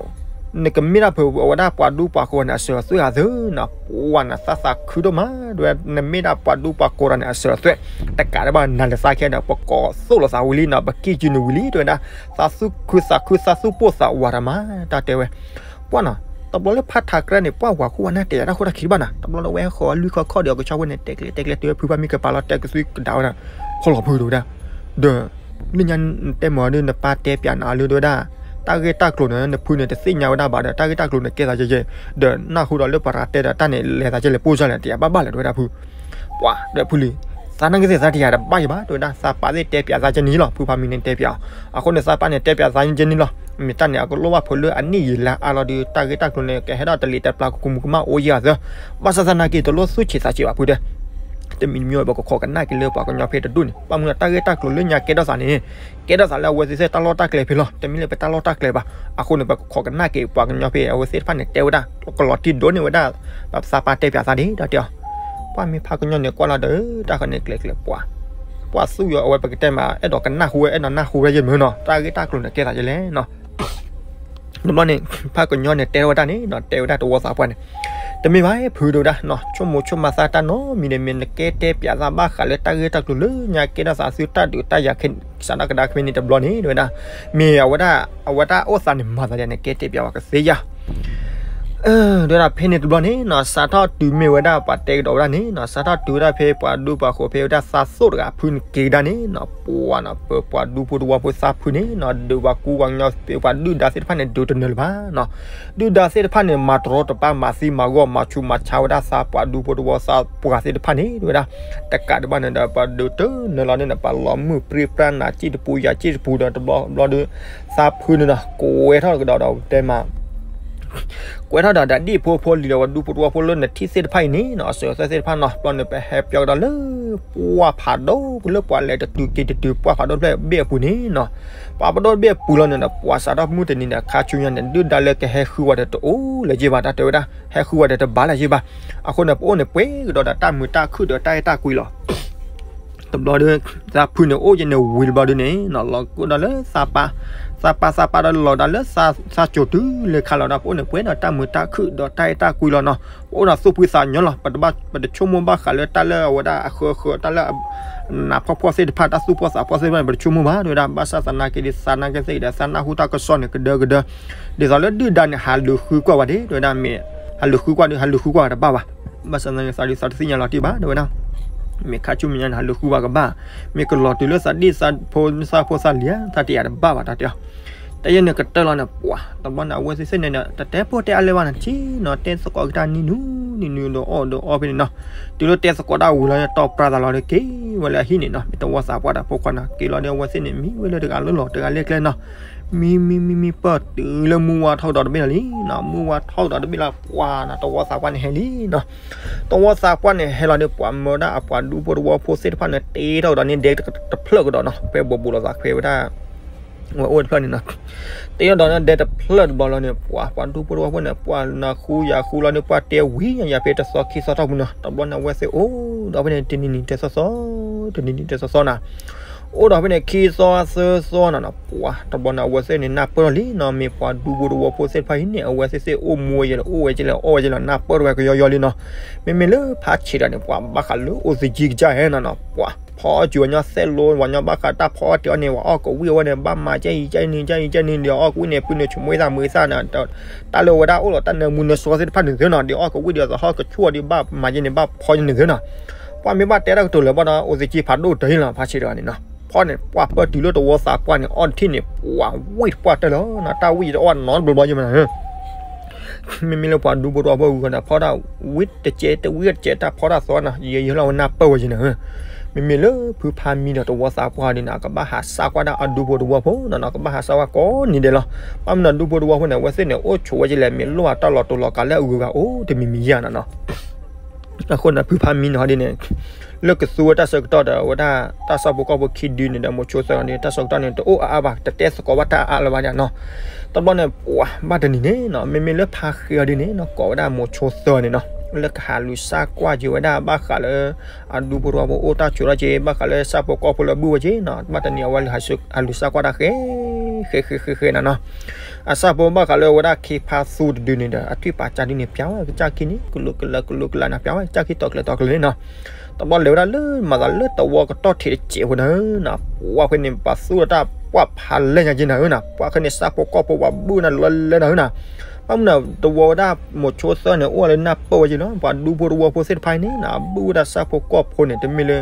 နကမ့ၢ်ဒၣ်ဖုးအဝဲဒၣ်ပှၤဒူပှၤကိးန့ၣ် အစၢၤအသွဲၣ်ဧါသ့နီၤ, ပှၤန့ၣ် သးသးခုဒိၣ်မးတဲဝဲ, နမ့ၢ်ဒၣ်ပှၤဒူပှၤကိးတၢ်န့ၣ် အစၢၤအသွဲၣ် တကးဒံးဘၣ် နၤလၢသးခဲဒီး ပကိးသိၣ်လိာ်သးဝံၤလံနီၤ, ပကံၢ်ကၠုနဝံၤလံ တဲဝဲဒၣ်, သးသူၣ်ခုသးခု သးသူၣ်ပိၢ်သးဝးတၢ်မး တၢ်တဲဝဲ. ပှၤနီၤ, တဘျီလၢဖါထးကြဲန့ၣ် ပှၤဝၤခိၣ်ဝဲန့ၣ် တဲယၤတၢ်ဃိတၢ်ခံဘၣ်နီၤ, တဘျီလၢဝဲဟဲဃီၤလွံၢ်ခီခီၣ်ဒီး အကဆီဝဲန့ၣ် တဲကျဲတဲကျဲ တဲဝဲဖုဖါမံကပၤလီၤ တဲကသွံကဒါဝဲဒၣ်, ခီလီၤဖုတဲဝဲဒၣ်, ဒီး လၢညါတဲမၤအီၤဒ် နပၢ်တဲပၠးနၤလၢတဲဝဲဒၣ်, တၢ်ဂ့ၢ်တၢ်ကျိၤန့ၣ် နဖုန့ၣ် တသ့ၣ်ညါဝဲဒၣ်ဘၣ်ဒီး တၢ်ဂ့ၢ်တၢ်ကျိၤန့ၣ် ကဲသးကဲကဲ, ဒီးနၢ်ဟူဒီးလၢပှၤတဂၤတဲဒီး တၢ်န့ၣ်လဲၤသးကဲလဲၣ် ပိၢ်စၢ်လဲၣ် တယၤဘၣ်ဘၣ်လဲၣ် တဲဝဲဒၣ်ဖု ပှၤဒီးဖုလံ, သးနာ်က့သ့ၣ်သးတယၤတဘၣ်ယံၤဘၣ် တဲဝဲဒၣ်, သးပၢ်သ့ၣ်တဲပၠးသးကဲန့ၣ်လီၤ, ဖုဖါမံန့ၣ်တဲပၠးအီၤ, အဃိန့ၣ် သးပၢ်န့ၣ်တဲပၠးသးကဲန့ၣ်လီၤ, မ့ၢ်တၢ်န့ၣ် အကလိၣ်ဘၣ်ဖုးလၢအနံၣ်ယံာ်လါအါလီၤဒီး တၢ်ဂ့ၢ်တၢ်ကျိၤန့ၣ် ကဟဲဒီးတလံၤတပျၢ်ကကူမူကမၣ်အိၣ်ယံၤအသၢ, ဘၣ်ဆၣ်သနာ်က့ တလိၣ်သူၣ်ဆံးသးဆံးဘၣ်ဖုတဲ တမံၤတမံၤ ပကခိးကနၣ်က့ၤလၢပှၤကညီဖဲတဒူၣ်န့ၣ် ဘၣ်မနုၤတၢ်ဂ့ၢ်တၢ်ကျိၤလၢညါကဲထီၣ်သးန့ၣ်, ကဲထီၣ်သးလၢအဝဲသ့ၣ်တၢ်လီၢ်တၢ်ကျဲဖဲလီၤ, တမ့ၢ်လၢပတၢ်လီၢ်တၢ်ကျဲဘၣ်, အဃိန့ၣ် ပကခိးကနၣ်က့ၤပှၤကညီဖဲအဝဲသ့ၣ်တဖၣ်န့ၣ် တဲဝဲဒၣ် ကလီၤတံၢ်ဒိၣ်န့ၢ်ဝဲဒၣ် ပသးပၢ်တဲပၠးသးဒ်တၢ်တဲအီၤ, ပှၤမ့ၢ်ဖးကညီန့ၣ်ကွၢ်လီၤဒီး တၢ်ဃီန့ၣ်ကျဲၤကျဲၤပှၤ, ပှၤသူၣ်ယီၤအဝဲပကတဲမး အဲၣ်ဒိးကနၣ်ဟူဝဲ အဲၣ်ဒိးနၢ်ဟူဝဲယဲၢ်မုၢ်နီၤ, တၢ်ဂ့ၢ်တၢ်ကျိၤန့ၣ်ကဲသးယဲၢ်လဲၣ်နီၤ တဘျီန့ၣ် ဖးကညီန့ၣ်တဲထီၣ်ဝဲဒၣ်န့ၣ်နီၤ, တဲဝဲဒၣ်တဝီသးပှၢ်န့ၣ်, တမ့ၢ်ဘၣ်ဖုတဲဝဲဒၣ်နီၤ, ဆိကမိၣ်ဆိကမးသးတၢ်နီတမံၤန့ၣ် မ့ၢ်နကဲတဲပၠးသးဘၣ်ဃးလၢတၢ်ဂ့ၢ်တၢ်ကျိၤလၢညါကဲထီၣ်သးသုတၢ်ဒုးတၢ်ယၤခဲ စးထီၣ်ကဒါကမ့ၢ်န့ၣ်တဘျီန့ၣ် တဲဝဲဒၣ်, မ့ၢ်အဝဲဒၣ် အဝဲဒၣ်အိၣ်သးန့ၣ်မၤသးဒ်န့ၣ် ကဲတဲပၠးဝဲကသ့ဧါ တဲဝဲဒၣ်ဖဲန့ၣ်တဘျီန့ၣ်နီၤ, စးထီၣ်တုၤမ့ၢ်ဝဲဒၣ်ပှၤတဲကဒီးဝဲဒၣ်န့ၣ်နီၤ, စးထီၣ်တုၤဝဲဒၣ်ဖဲပှၤဒူပှၤဃိးဖဲဝဲဒၣ်သးသိၣ်တဂၤဖုန့ၣ်က့ၤကဒါန့ၣ်နီၤ, ပှၤနီၤ ပပှၤဒူဖိတဝီဖိသးဖုန့ၣ်နီၤ, ဒုးပှၤကူပှၤကညီ ပပှၤဒုၣ်ဒါသ့ၣ်တဖၣ်န့ၣ် ဒုးတနၢၤလၢၤဘၣ်နီၤ, ဒုၣ်ဒါသ့ၣ်တဖၣ်န့ၣ် မၤတရီတပါ မၤသံမၤဂီၢ် မၤဆူးမၤဆါဝဲဒၣ်သးပှၤဒူဖိတဝီသးပှၢ်သ့ၣ်တဖၣ်န့ၣ် တဲဝဲဒၣ်, တကးဒံးဘၣ်န့ၣ်ဒီး ပှၤဒုးတနၢၤလီၤန့ၣ်ဒီး ပှၤလီၤမုၢ်ပြံပြါနၤ စံၣ်တပူၤယၤစံၣ်တပူၤဒီးတဘျီဘျီဒီး သးဖုန့ၣ်နီၤ ကွဲထီၣ်ကဒီးဒီးတဲမး ကွဲးထီၣ်ဒီးတၢ်ဒ့ၣ်ဖိဖိလံၤဒီးပှၤဒူဖိတဝီဖိလၢနထံၣ်သ့ၣ်တဖၣ်အံၤန့ၣ်နီၤ, အစၢၤအသွဲၣ်သ့ၣ်တဖၣ်နီၤ, ဘျီန့ၣ် ပဟဲပၠီကဒီးလၢ ပှၢ်ဖးဒိၣ် လၢပှၤလဲၤတတုၤက့ၤတတုၤ ပှၢ်ဖးဒိၣ်တဘ့ၣ်အပူၤန့ၣ်နီၤ. ပှၢ်ဖးဒိၣ်တဘ့ၣ်အပူၤလီၤန့ၣ်ဒီး ပှၤစးထီၣ်မုၢ်တနံၤန့ၣ် ခါဆူညါန့ၣ် ဒုၣ်ဒါလၢကဟဲဃုဝဲဒီးတအိၣ်လၢၤက့ဘၣ်, တၢ်တဲဝဲဒၣ် ဟဲဃုဝဲဒီးတဘၣ်လၢၤက့ဘၣ်. အဃိန့ၣ် ပအိၣ်န့ၣ်ပှဲၤကဒီးဒီးတၢ်မုာ်တၢ်ခုၣ်ဒီးတၢ်အဲၣ်တၢ်ကွံလီၤ. တဘျီဒီး သးဖုန့ၣ်အိၣ်က့ၤန့ၣ်ဝံၤတဘျီဒုန့ၣ်နီၤ, လီၤကဒီးလၢသးပၢ်, သးပၢ်သးပၢ်ဒီးလီၤဒၣ်လၢ သးစၢၤတုၤလၢခါလီၤဒီး ပအိၣ်န့ၣ်ပှဲၤဒီးတၢ်မုာ်တၢ်ခုၣ်ဒီးတၢ်အဲၣ်တၢ်ကွံလီၤနီၤ. ပအိၣ်ဒီးသူၣ်ဖှံသးညီလီၤ. ပတဘၣ် ပတဆိကမိၣ်ဘၣ်ဃးလၢတၢ်လၢအဝဲဒၣ်အဃၢအဃၢ တၢ်လၢ နးဖှီၣ်ဖှီၣ်သ့ၣ်တဖၣ် တၢ်သူၣ်ဖှီၣ်သးဖှီၣ်သ့ၣ်တဖၣ်န့ၣ် ပတဆိကမိၣ်ဘၣ် တဲဝဲဒၣ်. ဘၣ်ဆၣ်သနာ်က့ဒီး သးနာ်က့သ့ၣ်ဒီး သးနၢ်ဟူတၢ်ကစီၣ်န့ၣ် ကဒၢကဒၢ, ဒ်သိးလၢဒုၣ်ဒါန့ၣ် ဟးလူၤဃုကွၢ်ဝဲဒၣ် တဲဝဲဒၣ် မ့ၢ်ဟးလူၤဃုကွၢ်ဒီး ဟးလူၤဃုကွၢ်ဝဲတဘၣ်ဘၣ်. ဘၣ်ဆၣ်သနာ်က့ သးဒုးသးတသ့ၣ်ညါလီၤတံၢ်ဘၣ် တဲဝဲဒၣ်. မ့ၢ်ခါဆူမဲာ်ညါန့ၣ် ဟးလူၤဃုဝဲကဘၣ်, မ့ၢ်ကလီၤတုၤလၢသးဒ့ၣ်သးဖိ သးဖိသးလံၤဧါ သးတယာ်တဘၣ်ဘၣ် တၢ်တဲအီၤ. တၢ်ယဲန့ၣ်ကတၢၢ်လီၤန့ၣ် ပှၤ တဘျီန့ၣ် အဝဲသ့ၣ်သ့ၣ်န့ၣ်ဒီး တတဲပိၢ်တဲအါလၢၤဘၣ်န့ၣ် ဆ့ၣ်နီၤ တဲသကိးက့ၤတၢ်နံၤနုၤ နံၤနုၤဒီးအီၣ်ဒီးအီဖဲန့ၣ်နီၤ. တုၤလၢတဲသကိးတၢ်ဝံၤလီၤန့ၣ် တီၢ်ပြၢသးလီၤဒီးက့ၤဝဲလၢအဟံၣ်န့ၣ်နီၤ. မ့ၢ်တဝီသးပှၢ်ဒီးဖိခွါနီၤ က့ၤလီၤဒီးအဝဲသ့ၣ်န့ၣ် မံဝဲလၢတဂၤလၢလီၢ် တဂၤလၢကျဲနီၤ. မံမံမံမံပၢၢ်တုၤလၢမုၢ်ဝါထီၣ်ကဒီးတဘ့ၣ်လီၤလံနီၤ. မုၢ်ဝါထီၣ်ကဒီးတဘ့ၣ်လီၤ ပှၤနီၤ တဝီသးပှၢ်န့ၣ်ဟဲလံနီၤ. တဝီသးပှၢ်န့ၣ်ဟဲလီၤဒီး ပှၤမၢဒၣ်အပှၤဒူဖိတဝီဖိသ့ၣ်တဖၣ်န့ၣ် တ့ထီၣ်ကဒီးန့ၣ် ဒဲတဖျၢၣ်ကဒီးနီၤ. ဖဲဘိးဘိးလိာ်သးခွဲးဝဲဒၣ် ဝဲအိၣ်တဖျၢၣ်န့ၣ်နီၤ. တ့ထီၣ်ဒီးန့ၣ် ဒဲတဖျၢၣ်တဘျီလီၤန့ၣ် ပှၤ ပှၤဒူဖိတဝီဖိန့ၣ် ပှၤနၤဃူယၤဃူလီၤန့ၣ် ပှၤတဲဝံၤညါယၤဖဲတသီခံသီထီၣ်ပူၤနီၤ. တဘျီန့ၣ် အဝဲသ့ၣ်အိၣ်ဒီးဖဲန့ၣ် တနံၤနံၤတဲသီသီ တနံၤနံၤတဲသီသီနီၤ. အိၣ်ဒီးဖဲန့ၣ် ခံသီသၢသီနီၤနီၤ ပှၤ တဘျီန့ၣ် အဝဲသ့ၣ်န့ၣ် နၢ်ပၢၢ်လီၤလံနီၤ. မ့ၢ်ပှၤဒူဖိတဝီဖိသ့ၣ်တဖၣ်အံၤန့ၣ် အဝဲသ့ၣ်သ့ၣ်အိၣ်မူဝဲယဲလီၤ အိၣ်ဝဲကလဲၣ် အီၣ်ဝဲကလဲၣ် နၢ်ပၢၢ်တဝဲကယီယီလံနီၤ. မ့မ့ၢ်လၢဖးဆံးဒီးန့ၣ် ပှၤဘၣ်ဃးလၢအိၣ်သယံကစၢ်ဟဲနီၤနီၤ ပှၤ ဖီအီၣ်စူၤဝဲညီသဲၣ်လိ ဝဲညီဘၣ်ဃးတၢ်ဖီအီၣ်တ့ၢ်အီၣ်န့ၣ် ဝဲအီၣ်ကဝံၣ်အဝဲန့ၣ် ဘၣ်မၤကဲအံၤကဲနံၤ ကဲအံၤကဲနံၤ ဒီးအီၣ်ကဝံၣ်န့ၣ် ပုၢ်န့ၣ်ဆိမိၣ်သးမုာ်သးနီၤ. တၢ်လၢဝဲဒၣ်အိၣ်လီၤတၢ်နၢမူနၢဆှီသ့ၣ်တဖၣ်န့ၣ်သ့နီၤ ဒီးအီၣ်ကဝံၣ်ဒီးသဟီၣ်ကဆူၣ်အီၤဒီး ဘၣ်မၤကဲန့ၣ် ဘၣ်ဖီကဲန့ၣ်သ့နီၤ. ပှၤမ့ၢ်ဘၣ်တဲတၢ်ကတိၤလၢၤဘၣ်ဒီး အိၣ်သက့ဖးဒိၣ်တၢ်အံၤလီၤ ဖးဆံးတဂၤန့ၣ်နီၤ. ဖီန့ၣ် ပှၤပၢၢ်တုၤလၢတဝီသးပှၢ်န့ၣ် အီၣ်တထံၣ်န့ၣ် ပှၤဝံၣ်တပှၢ်တၢၢ်လီၤနီၤ. တၢ်ဝံၣ်တအီၣ်နီတဘျီဘျီယမနၤ မ့မ့ၢ်လၢပှၤဒူဖိတဝီဖိအဂီၢ်န့ၣ် ဖီတၢ်ဝံၣ်တကဲး တဝံၣ်တကဲး တၢ်ဖီတၢ်သီနီၤ ယဲယဲလီၤဝဲနၢ်ပၢၢ်ဝဲယဲန့ၣ်. မ့မ့ၢ်လၢဖုဖါမံဒီးတဝီသးပှၢ်ဒ်န့ၣ် အကဘၣ်ဟးစၢ်ကွၢ်ဒၣ်အဒူဖိတဝီဖိနီၤနီၤ ကဘၣ်ဟးစၢ်ကွၢ်ကိးနံၤဒဲးလီၤ. ဘၣ်မနုၤဒူဖိတဝီဖိန့ၣ် အဝဲသ့ၣ်န့ၣ် အိၣ်ဆိးဝဲကလဲၣ် မ့ၢ်လိၣ်အတၢ်လီၤတူာ်လီၤကာ်လၢအဂုၤအဂၤအိၣ်တမံၤမံၤယဲနီၤနီၤ. အဃိန့ၣ် ဖုဖါမံန့ၣ်ဟီဒ်န့ၣ် လၢကသူဝဲတၢ်ဆၢကတီၢ်ဒီး အဝဲဒၣ်တၢ်ဆၣ်ဖိကီၢ်ဖိခံဒုန့ၣ်ဒီး မိၤဆိသၢဂၤန့ၣ် တၢ်ဆၢကတီၢ်န့ၣ် တအိၣ်အါအါဘၣ် တတဲသကိးဘၣ်တၢ်အါအါလၢၤဘၣ်န့ၣ်နီၤ. တဘျီန့ၣ် ပှၤဘၣ်တနံၤန့ၣ်နီၤ မ့မ့ၢ်လၢဖါဃ့အီၤဒ်န့ၣ်နီၤ ကိးဝဲဒၣ်မိၤဆိသၢဂၤန့ၣ်နီၤ လၢကဟးလူၤစၢ်ကွၢ်က့ၤဝဲဒၣ်ဘၣ်ဃးလၢ အဒူဖိတဝီဖိအိၣ်တၢ်ဆိးထီၣ်က့ၤ ဘၣ်ဃးလၢဆၣ်ဖိကီၢ်ဖိလၢအဘုၣ်ဝဲက့ၤနီၤ ဘၣ်တနံၤအဝဲဟးလူၤစၢ်ကွၢ်တၢ်ဃဲ ဃဲဃဲဃဲဃဲနီၤနီၤ. အဆၣ်ဖိဘၣ်ဃးလၢအဝဲဒၣ်ခ့ဖါသူတဒုန့ၣ်ဒီး အထွံၣ်ပာ်စၢ်ဒုန့ၣ် ပျးဝဲကစၢ်ခံန့ၣ် ကလိကလၢကလိကလၢနီၤ ပျးဝဲကစၢ်ခံတီၤကျဲၤတီၤကျဲၤန့ၣ်နီၤ. တဘျီလဲၤဝဲဒၣ်လၢမၤသးလၢတဝီကတီၢ်ထံးတစဲးဖိန့ၣ်နီၤ ပှၤဖဲန့ၣ် ပှၤသူၣ်ဒီးတၢ်ပှၢ်ဖးလဲၢ်ညါက့ၤနၤဧၢနီၤ ပှၤခဲန့ၣ် ဆၣ်ဖိကီၢ်ဖိပှၤဘုၣ်နၤလၢလဲၢ်နၤဧၢနီၤ. ဘၣ်မနုၤတဝီဝဲဒၣ်မိၤဆိသၢဂၤန့ၣ် အိၣ်လၢနၢ်ပၢၢ်ဝဲက့ၤလီၤ ပှၤဒူဖိတဝီဖိသ့ၣ်တဖၣ်အံၤန့ၣ်နီၤ ဘုၣ်ဝဲဒၣ်ဆၣ်ဖိကီၢ်ဖိန့ၣ် တမ့ၢ်လၢ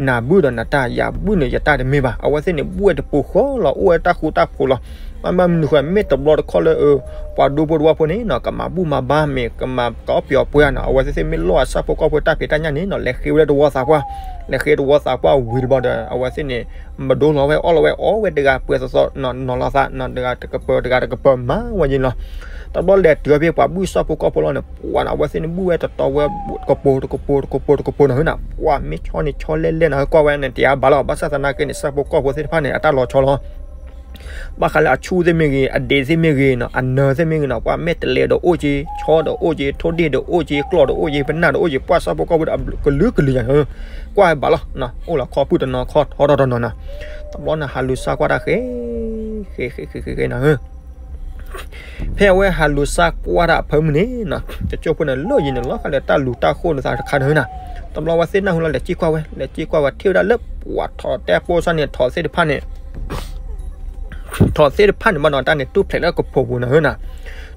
နၤဘုၣ်ဒီးနတၢ် ယၤဘုၣ်န့ၣ် ယတၢ်တမ့ၢ်ဘၣ် အဝဲသ့ၣ်န့ၣ် ဘုၣ်ဝဲတပူၤဃီလီၤ အိၣ်ဝဲတၢ်ဃူတၢ်ဖိးလီၤ. ဘၣ်မနုၤဃိ မ့ၢ်တဘျီတခီၣ်လၢ ပှၤဒူဖိတဝီဖိန့ၣ်နီၤ ကမၤဘူၣ်မၤဘါမ့ၢ် ကမၤကအီၣ်ပျီၤပှဲၤနီၤ အဝဲသ့ၣ်သ့ၣ်မ့ၢ်လိၣ်အဆၣ်ဖိကီၢ်ဖိတၢ်ဖံးတၢ်ညၣ်န့ၣ်နီၤ လဲၤဃ့ဝဲလၢတဝီသးပှၢ် လဲၤဃ့တဝီသးပှၢ်ဝံၤတဘျီဒီး အဝဲသ့ၣ်န့ၣ် မဒိလီၤဝဲအီၣ်လီၤဝဲ အီၣ်ဝဲတဂၤပှဲၤသီသီ နီၤလီၤသး တဂၤတကပၤ တဂၤတကပၤမၤဝဲက့ၤလီၤ. တဘျီလဲၤတုၤဖဲပှၤဘုၣ်ဆၣ်ဖိကီၢ်ဖိလီၤန့ၣ် ပှၤနီၤ အဝဲသ့ၣ်န့ၣ်ဘုၣ်ဝဲတတီဝဲ တကပၤ တကပၤ တကပၤ တကပၤနီၤဟၢနီၤ ပှၤမ့ၢ်ဆီန့ၣ်ဆီလဲၢ်လဲၢ်နီၤ ကွၢ်ဝဲန့ၣ် တယါဘၣ်လီၤ ဘၣ်ဆၣ်သနာ်က့န့ၣ် ဆၣ်ဖိကီၢ်ဖိသ့ၣ်တဖၣ်န့ၣ် အတၢ်လီၤဆီလီၤ ဘၣ်ဃးလၢအဆူၣ်သ့ၣ်မ့ၢ်ဂ့ၤ အဒ့သ့ၣ်မ့ၢ်ဂ့ၤနီၤ အနၢၤသ့ၣ်မ့ၢ်ဂ့ၤနီၤ ပှၤမ့ၢ်တလဲၤဒီးအိၣ်က့ၤ ဆီဒီးအိၣ်က့ၤ ထိၣ်ဒ့ၣ်ဒီးအိၣ်က့ၤ ကျီၢ်ဒီးအိၣ်က့ၤ ပနၢ်ဒီးအိၣ်က့ၤ ပှၤဆၣ်ဖိကီၢ်ဖိဒီးကလုာ်ကလုာ်ညါ ကွၢ်ဘၣ်လီၤ အိၣ်လီၤခီပူၤတနီၤခီထီတနီၤနီၤ တဘျီန့ၣ်ဟးလူၤစၢ်ကွၢ်တၢ်ဃဲ ဃဲဃဲဃဲဃဲဃဲနီၤ ဖဲအဝဲဟးလူၤစၢ်ကွၢ်တၢ်အဖၢမုၢ်န့ၣ်နီၤ ကၠိဖိန့ၣ်လၢယံၤန့ၣ်လီၤ ဃးဒီးတၢ်လူၤတၢ်ဃိၣ်လၢသးတခါန့ၣ်နီၤ တဘျီဝဲသ့ၣ်နၢ်ဟူလီၤ လဲၤစံၣ်ကွၢ်ဝဲ လဲၤစံၣ်ကွၢ်ဝဲ ထံၣ်ဝဲဒၣ်လၢပှၤထိးတဲပိၢ်စၢ်န့ၣ် ထိးသ့ၣ်တဖၣ်န့ၣ် ထိးသ့ၣ်တဖၣ်န့ၣ်ဘၣ်နီၤ တၢ်န့ၣ်တူၢ်ဖျဲးလၢကပိာ်ပူၤနီၤဟၢနီၤ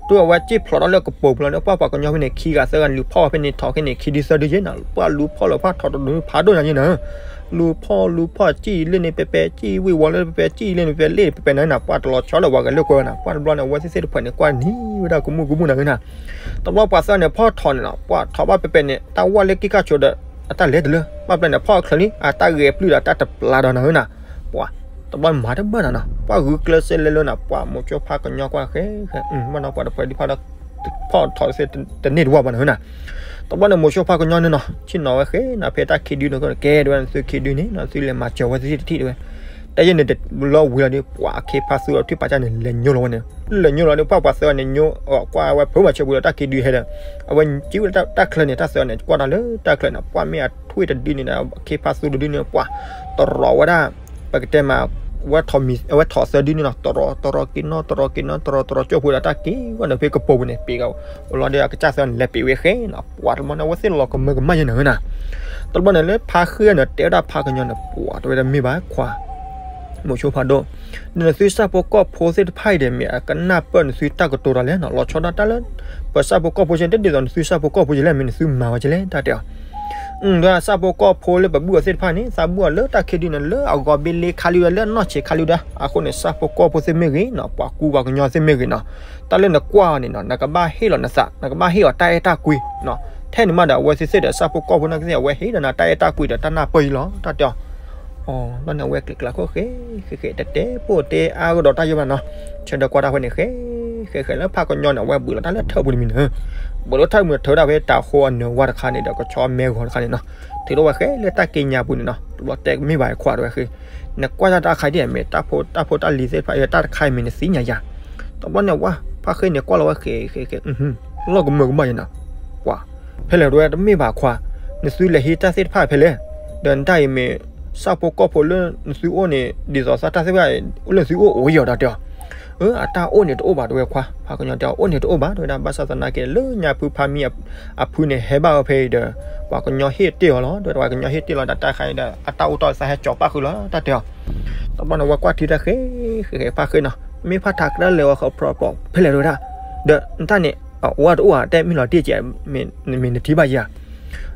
တူၢ်အဝဲစံၣ်ဖျိးထီၣ်လၢကပိာ်ပူၤလီၤန့ၣ် ပှၤပှၤကညီဖဲန့ၣ် ခံဂၤသၢဂၤလူၤဖီၣ်ဝဲဖဲန့ၣ် ထိးခဲန့ၣ် ခံဒုသၢဒုယဲနီၤ ပှၤလူၤဖီၣ်လၢပှၤထိးတဒုဖးဒိၣ်ညါယဲနီၤ လူၤဖီၣ်လူၤဖီၣ် စံၣ်လၢန့ၣ်ပဲပဲ စံၣ်ဝံၣ်ဝီလၢပဲပဲ စံၣ်လၢန့ၣ်ပဲပဲ လ့ၣ်ပဲပဲန့ၣ်နီၤ ပှၤတလီၤဆီလၢပှၤဂဲၤလိာ်ကွဲဝဲနီၤ ပှၤတဘျီန့ၣ် အဝဲသ့ၣ်သ့ၣ်တဖၣ်န့ၣ် ကွၢ်နံၤဝဲဒၣ်ကမူၣ်ကမူၣ်နီၤဟၢနီၤ တဘျီပှၤသၢန့ၣ် ဖီၣ်ထိးန့ၣ်နီၤ ပှၤထိးဘၣ်ပဲပဲန့ၣ် တၢ်ဝၣ်လၢကံၢ်ခါဆိးဒီး အတၢ်လဲၤတလၢ ဘၣ်ဘျီန့ၣ် ဖီၣ်ချၢလံ အတၢ်ဂဲၤပျုၢ်ဒီးတၢ်တပျၢ်ဒီးနီၤဟၢနီၤ ပှၤ တဘျီမၤတဘၣ်နီၤနီၤ ပှၤဂုာ်ကျဲးစၢးလဲၤလၢနီၤ ပှၤမိၤကၠိဖးကညီကွၢ်ဃဲ ဃဲ ဘၣ်နီၤ ပှၤတဖၣ်ဒံးဖၣ်ဒီး ဖီၣ်ထီၣ်သ့တန့ၢ်တဝီဘၣ်နၤဧၢနၤ. တဘျီန့ၣ် မိၤဆိဖါကညီန့ၣ်နီၤ ဆ့ၣ်နီၤဝဲဃဲနီၤ ဖဲတၢ်ခံဒုန့ၣ် ကဲတဲဝဲ နသုခံဒုန့ၣ်နီၤ သုလဲၤမၤစၢၤဝဲသ့ၣ်တထံၣ်တဲဝဲ, တၢ်ယဲန့ၣ် လီၤဝံၤလီၤဒီး ပှၤအခ့ဖါသူဒီးထွံၣ်ပာ်ကၢ်န့ၣ် လဲၤညိလီၤဝဲန့ၣ်, လဲၤညိလီၤဒီး ပှၤပှၤသၢဂၤန့ၣ် ညိ ကွၢ်ဝဲဖုမၤဆၢပူၤဒီး တၢ်ခံဒုဟဲဒီး အဝဲကံဝဲတၢ်ချၢန့ၣ် တၢ်သၢဂၤန့ၣ် ကွၢ်တၢ်လၢတၢ်ချၢန့ၣ် ပှၤမ့ၢ်အထွံၣ်တဒုန့ၣ်ဒီး အခ့ဖါသူတဒုန့ၣ် ပှၤတရီၤဝဲဒၣ် ပကတဲမး ဝဲထီၣ်မံၤ အဝဲထီၣ်သၢဒုန့ၣ်နီၤ တရီၤတရီၤက့ၤနီၤ တရီၤက့ၤနီၤ တရီၤတရီၤကၠိၣ်ဖိဒီး တၢ်က့ၤဝဲန့ၣ်ဖဲကပိာ်ပူၤန့ၣ် ပ့ၤကအိၣ်လီၤဒီး အကစၢ်သၢဂၤန့ၣ် လဲၤပ့ၤဝဲဃဲနီၤ ပှၤတဘျီန့ၣ် အဝဲသ့ၣ်လီၤကမၢကမၣ်ယဲနၤဧၢနၤ. တဘျီန့ၣ်လၢဖါဃ့န့ၣ် တဲဝဲဒၣ်ဖါကညီန့ၣ် ပှၤတဲဝဲဒၣ်မ့ၢ်ဘၣ်ခွါ မိၤဆိဖါဒိၣ်, ဒီးနသုဆၣ်ဖိကီၢ်ဖိသ့ၣ်တဖၣ်အံၤဒီး မ့ၢ်အကနၢ်ပၢၢ်နသုတၢ်ကတိၤတၢ်လဲၣ်နီၤ လီၤဆီဒၣ်တၢ်လၢ ပဆၣ်ဖိကီၢ်ဖိကဲ တဒ်သိးနသုဆၣ်ဖိကီၢ်ဖိကဲလဲၣ် မ့ၢ်နသုမၤဝဲကဲလဲၣ် တၢ်တဲအီၤ. ဒီးဆၣ်ဖိကီၢ်ဖိလၢပဘူၣ်အီၤသ့ၣ်တဖၣ်န့ၣ် သးဘူၣ်အီၤလၢတၢ်ခံဒုန့ၣ် လၢအဂီၤဘ့လ့ခါလံဒီး လၢအနီၢ်ဆံးခါလံဒီး အဃိန့ၣ် ဆၣ်ဖိကီၢ်ဖိသ့ၣ်မ့ၢ်ဂ့ၤနီၤ ပှၤကူပှၤကညီသ့ၣ်မ့ၢ်ဂ့ၤနီၤ တၢ်လၢနကွၢ်အီၤန့ၣ်နီၤ နကဘၣ်ဟ့ၣ်လီၤနသး နကဘၣ်ဟ့ၣ်အီၤတၢ်အဲၣ်တၢ်ကွံနီၤ ထဲန့ၣ်မးဒီး အဝဲသ့ၣ်သ့ၣ်ဒီး ဆၣ်ဖိကီၢ်ဖိနာ်က့သ့ၣ် အဝဲဟ့ၣ်ဒီးနၤတၢ်အဲၣ်တၢ်ကွံဒီးတၢ်နၢ်ပၢၢ်အံၤလီၤ တၢ်တဲအီၤ. အီၤ လီၤန့ၣ် အဝဲကျဲးကျဲးခိၣ်ဃဲ ဃဲဃဲ တတဲပိၢ်တဲအါကဒီးတၢ်ယိဘၣ်နီၤ ဆၢဒီးကွၢ်တၢ်ဖဲန့ၣ် ဃဲဃဲဃဲလၢဖါကညီန့ၣ် အဝဲဘှံးလီၤတၢ်လၢထၢၣ်ပူၤတမံၤန့ၣ် ဘှံးလီၤထၢၣ်မုၢ်ထုးဒၣ်ဖဲတၤဟိအနၢၤဝါတခါန့ၣ်ဒီး ကဆီမဲဂီၤတခါန့ၣ်နီၤ ထုးထီၣ်ဝဲဃဲလၢတၢ်က့ညါပူၤန့ၣ်နီၤ တဘျီတဲမ့ၢ်ဘၣ်ခွါတဲဝဲဃဲ နကွၢ်တၢ်တခါဒ်အမ့ၢ် တၢ်ဖိတၢ်ဖိတၢ်လံၤသ့ၣ်တဖၣ် တၢ်တခါအံၤမ့ၢ်နသ့ၣ်ညါယၤ တဘျီန့ၣ်ဝဲ ဖါဃ့န့ၣ် ကွၢ်လီၤဝဲဃဲဃဲဃဲ လီၤကမၢကမၣ်ယဲနၤ ပှၤ ဖဲလဲၣ်တဲဝဲ တမ့ၢ်ဘၣ်ခွါ နသုလဲၤဟံးတၢ်သ့ၣ်တဖၣ်ဖဲလဲၣ် ဒီးနတၢ်အံၤမ့ၢ် ဆၣ်ဖိကီၢ်ဖိလၢနသုအိၣ်န့ၣ် ဒ်သိးသးတၢ်သ့ၣ်တဖၣ် အိၣ်လၢနသုအိၣ်အိၣ်ယီၤဒီးတဲအီၤ အတၢ်အိၣ်န့ၣ်တအိၣ်ဘၣ်တဲဝဲခွါ ဖါကညီတဲအီၤ အိၣ်န့ၣ်တအိၣ်ဘၣ်တဲဝဲဒၣ် ဘၣ်ဆၣ်သနာ်က့ လၢညါဖုဖါမံအဖုန့ၣ် ဟဲဘၣ်ဝဲဖဲအံၤဒီး ပှၤကညီဟ့ၣ်တ့ၢ်အီၤလီၤ တဲဝဲဒၣ် ပှၤကညီဟ့ၣ်တ့ၢ်လီၤဒီးတၢ်ခါအံၤဒီး အတၢ်အိၣ်တ့ၢ်သးဟဲကၠီၤပၣ်ဃုာ်လီၤ တၢ်တဲအီၤ တဘျီန့ၣ် ဝဲကွၢ်ထံတၢ်ဃဲ ဃဲဃဲ ဖါဃ့နီၤ မ့ၢ်ဖါထးကရၢလဲၤဝဲဃီဖျီဖျီ ဖဲလဲၣ်တဲဝဲဒၣ် ဒီးနတၢ်န့ၣ် အိၣ်တအိၣ်ဧါ တဲမ့ၢ်လီၤတ့ၢ်ကဲ မ့ၢ်နထံၣ်ဘၣ်ယၤ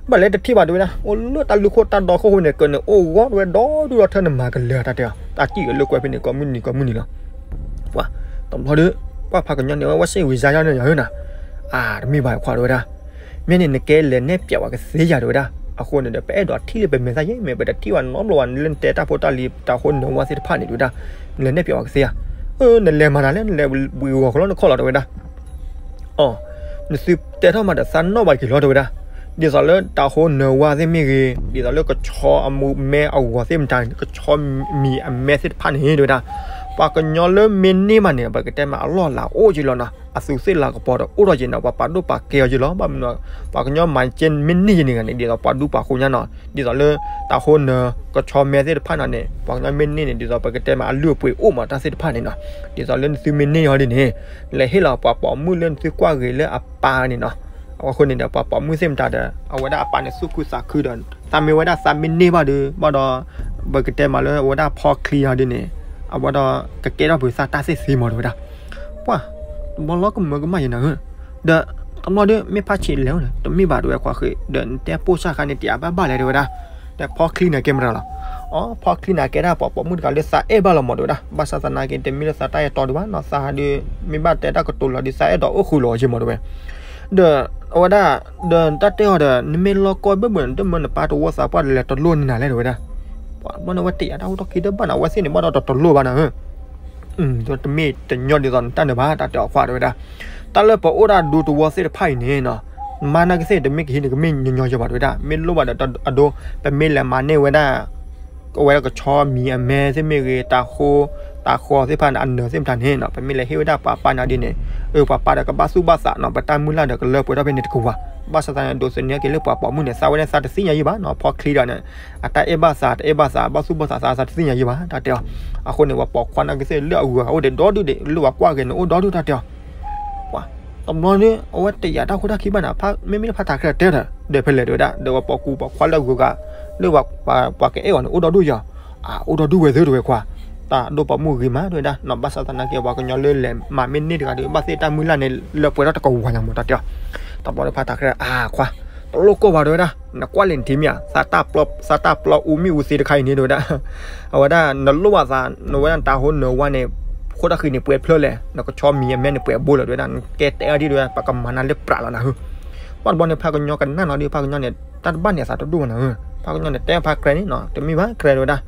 ဘၣ်လဲၣ်တထံၣ်ဘၣ်တဲဝဲဒၣ် အိၣ်လၢတၢ်လူၢ်ခိၣ်တၢ်ဒီခိၣ်ဃိန့ၣ် ကန့ၣ်အိၣ်ဂီၢ်တဲဝဲဒီဒူၣ်ဒီထၢနမၤကလၢၤတၢ်တဲအီၤ တၢ်စံၣ်အလၢကွဲဖဲန့ၣ် ကိးမုၢ်နံၤကိးမုၢ်နံၤလီၤ ပှၤ တဘျီဒီး ပှၤဖါကညီန့ၣ် ဝဲဝဲစ့ၣ်ဝံၤစါယါန့ၣ်ယၤဧၢနၤ အါ တမ့ၢ်ဘၣ်ခွါတဲဝဲဒၣ် မ့ၢ်န့ၣ် နကဲလဲၤနဲၣ်ပၠးဝဲကသ့ယၤတဲဝဲဒၣ် အဃိန့ၣ်ဒီး ပအဲၣ်ဒိးထံၣ်လၢပမဲာ်သၣ်ယဲ မ့ၢ်ပတထံၣ်ဘၣ်နီတဘျီဘၣ် နလၢနတဲတၢ်ဖိတၢ်လံၤ တၤဟိနၢၤဝါသ့ၣ်တဖၣ်န့ၣ်တဲဝဲဒၣ် နလဲၤနဲၣ်ပၠးဝဲကသ့ဧါ အၢ နလဲၤမၤနၤလဲၣ် နလဲၤဘှံးဂီၤကလီနခီၣ်လီၤတဲဝဲဒၣ် အီၤ နသုတဲထီၣ်မးဒီးသးနီၣ်ဘၣ်က့ၤလီၤတဲဝဲဒၣ် ဒ်သိးလၢတၤဟိနၢၤဝါသ့ၣ်မ့ၢ်ဂ့ၤ ဒ်သိးလၢကဆီအမူမဲအဂီၤသ့ၣ်မတၤ ကဆီမံၤအမဲသ့ၣ်တဖၣ်န့ၣ်တဲဝဲဒၣ် ပှၤကညီလၢမ့ၢ်န့ၢ်ဘၣ်န့ၣ် ပကတဲမးအလီၢ်လၤအိၣ်က့ၤလီၤနီၤ အသူးသ့ၣ်လၤကပီၤဒီးအိၣ်ထီၣ်က့ၤနီၤ ပှၤပာ်ဒိၣ်ပာ်ကဲအီၤက့ၤလီၤ ဘၣ်မနုၤ ပှၤကညီမၤကဲမ့ၢ်န့ၢ်ယဲန့ၣ်ဂၤန့ၣ် ဒ်သိးပှၤဒူပှၤဃိညါနီၤ ဒ်သိးလၢ တၤဟိနၢၤ ကဆီမဲသ့ၣ်တဖၣ်နီၤန့ၣ် ပှၤကညီမ့ၢ်န့ၢ်န့ၣ် ဒ်သိးပကတဲမးအလုၢ်အပှ့ၤအိၣ်မးတၢ်သ့ၣ်တဖၣ်န့ၣ်နီၤ ဒ်သိးလၢနသုမ့ၢ်န့ၢ်အီၤဒ်န့ၣ် လဲၤဟ့ၣ်လီၤပှၤပိာ်မုၣ်လၢနသုကွၢ်ဂ့ၤလၢအပၢ်န့ၣ်နီၤ အဃိန့ၣ်ဒီး ပှၤပိာ်မုၣ်သ့ၣ်မတၤဒီး အဝဲဒၣ်အပၢ်န့ၣ်သူၣ်ခုသးခုဒီး သးမ့ၢ်ဝဲဒၣ်သးမ့ၢ်န့ၢ်ဘၣ်ဒီး ဘၣ်ဒီး ပကတဲမးလၢအဝဲဒၣ်ဖီချံအီၤဒ်န့ၣ် အဝဲဒီးကကဲထီၣ်ပှၤသးတၢ်သ့ၣ်သ့မးတဲဝဲဒၣ် ပှၤ တဘျီလီၤကမၢကမၣ်ယဲနၤဧၢ ဒီး တဘျီဒီး မ့ၢ်ဖးဆံးလဲၣ်န့ၣ် တမ့ၢ်ဘၣ်တဲဝဲခွါဃ့ ဒီးနတဲပိၢ်စၢ်ခါန့ၣ် တယးဘၣ်ဘၣ်လဲၣ်တဲဝဲဒၣ် ဒီးဖီချံန့ၣ်ကဲမတၤလီၤ အီ ဖီချံန့ၣ်ကဲဒၣ်ပှၤပိာ်မုၣ်တဂၤလၢသးအဲၣ်ဘၣ်လီၤမးတဲဝဲဒၣ် ဘၣ်ဆၣ်သနာ်က့ တမ့ၢ်လၢသးတၢ်အဲၣ်တီဒံးဘၣ်နီၤ သးဒုး မ့ၢ်ဘၣ်တဲတၢ်ကတိၤလီၤဒုး သးအဲၣ်ဒိးအိၣ်ဃုာ်လီၤက့မးတဲဝဲ ဒီး အဝဲဒၣ် ဒီးတၢ်တဲအီၤဒီး နမ့ၢ်လီၢ်ကီၢ်ဘၣ်ဘၣ်န့ၣ် တမၢနပၢ်တဝီသးပှၢ်လဲၤတလိၣ်န့ၢ်နၤလဲၣ်တဲဝဲဒၣ် ပှၤဘၣ်န့ၣ် အဝဲတယာ်တၢ်အိၣ်ထီၣ်ခံတဘၣ်န့ၣ် အဝဲသ့ၣ်န့ၣ်ဘၣ်ဒီးတလိၣ်ဘၣ်နၤဧၢ တမ့ၢ်တညီဒ်သိးနတၢ်န့ၣ်ဘၣ် တၢ်တဲအီၤခွါတဲဝဲဒၣ် တၢ်လၢပအိၣ်ဒၣ်ဒူတဝီသ့ၣ်တဖၣ်အံၤန့ၣ်နီၤ မါနာ်က့သ့ၣ် တမ့ၢ်ကဟံးန့ၢ်ကမ့ၢ်ညီညီယဲဘၣ်တဲဝဲဒၣ် မ့ၢ်လိၣ်ဘၣ်ဒီးအဒိ ပမ့ၢ်လဲၤမၤန့ၢ်ဝဲဒၣ် အဝဲဒၣ်ကဆီမံၤအမဲသ့ၣ်မ့ၢ်ဂ့ၤ တၤဟိ တၤဃီသ့ၣ်တဖၣ်န့ၣ် အနၢၤသ့ၣ်မတၤန့ၣ်နီၤ ပမ့ၢ်လဲၤဟ့ၣ်ဝဲဒၣ်ပှၤပၢ်န့ၣ်ဒ်န့ၣ် အၢ ပှၤပၢ်ဒီးကဘၣ်သူၣ်ဘၣ်သးနီၤ ပတၢ်မုၢ်လၢ်ဒီးကလၢပှဲၤထီၣ်ဖဲန့ၣ်တကဝၤ ဘၣ်ဆၣ်သနာ်က့ ဒိးသန့ၤက့ၤလၢပှၤပိာ်မုၣ်န့ၣ် သးဝဲဒၣ်သးတသ့ၣ်ညါယံၣ်ဘၣ်နီၤ ဖီချံဒီးန့ၣ် အတၢ်အဲၣ်ဘၣ်သး တအဲၣ်ဘၣ်သး ဘၣ်သူၣ်ဘၣ်သး သးတသ့ၣ်ညါယံၣ်ဘၣ် တၢ်တဲအီၤ အဃိန့ၣ် ပှၤပိာ်ခွါနာ်က့သ့ၣ် လၢအဂုၤအဂၤအိၣ်ဒံးဒီဒူၣ်ဒံး လၢပှၤကွၢ်ဂ့ၤန့ၣ်အိၣ်ဒီဒူၣ် တၢ်တဲအီၤ ပှၤ တဘျီန့ၣ် အဝဲတယာ်တၢ်ခိၣ်တၢ်ခံဘၣ်န့ၣ် မ့မ့ၢ်လၢဖါထးကရၢတဲဒီး ဒီးဖဲလဲၣ်တဲဝဲဒၣ် ဒီးပှၤပိာ်ကူပိာ်ခွါလၢအဂုၤအဂၤ လၢပှၤကအဲၣ်အီၤန့ၣ် အိၣ်ဒီဒူၣ်ယီၤ အအိၣ်ဒီဒူၣ်ဝဲသ့ၣ်တဲဝဲခွါ တၢ်ဒိၣ်ပိာ်မုၣ်ဂ့ၤမးတဲဝဲဒၣ်နီၤ ဘၣ်ဆၣ်သနာ်က့ ပှၤကညီလၢလဲၤမၤမ့ၢ်န့ၢ်တဂၤဒီး ဘၣ်သ့ၣ်တၢ်မုၢ်လၢ်န့ၣ် လၢပှဲၤထီၣ်တကဝၤညါမး တၢ်တဲအီၤ တဘျီဒီးဖါထးကရၢ အါခွါ တလိၣ်ကိၢ်ဘၣ်တဲဝဲဒၣ် နကွၢ်လဲၣ်နထံၣ်မ့ၢ်ဧါ သးတၢ်ပျီအူမ့ၣ်အူသ့တခါအံၤန့ၣ်တဲဝဲဒၣ် အဝဲဒၣ်နလိၣ်ဘၣ်သး နဝဲဒၣ်နတၤဟိနၢၤဝါန့ၣ် ခိၣ်တၢ်ဃံန့ၣ်ပှဲၤဖျၢၣ်လဲၣ် နကဆီမံၤအမဲန့ၣ်ပှဲၤဘိလီၤတဲဝဲဒၣ် နကဲတဲအီၤဒ်တဲဝဲ ပကမၤနၤလၢပြးလီၤနၤဧၢ ပှၤတဘျီန့ၣ် ဖါကညီကနၣ်နီၤဒီး ဖါကညီန့ၣ် တၢ်တဘၣ်န့ၢ်သးတဒူၣ်ဘၣ်နၤဧၢ ဖါကညီန့ၣ် တဲဖါကရၢန့ၣ်နီၤ တမ့ၢ်ဘၣ်ကရၢတဲဝဲဒၣ်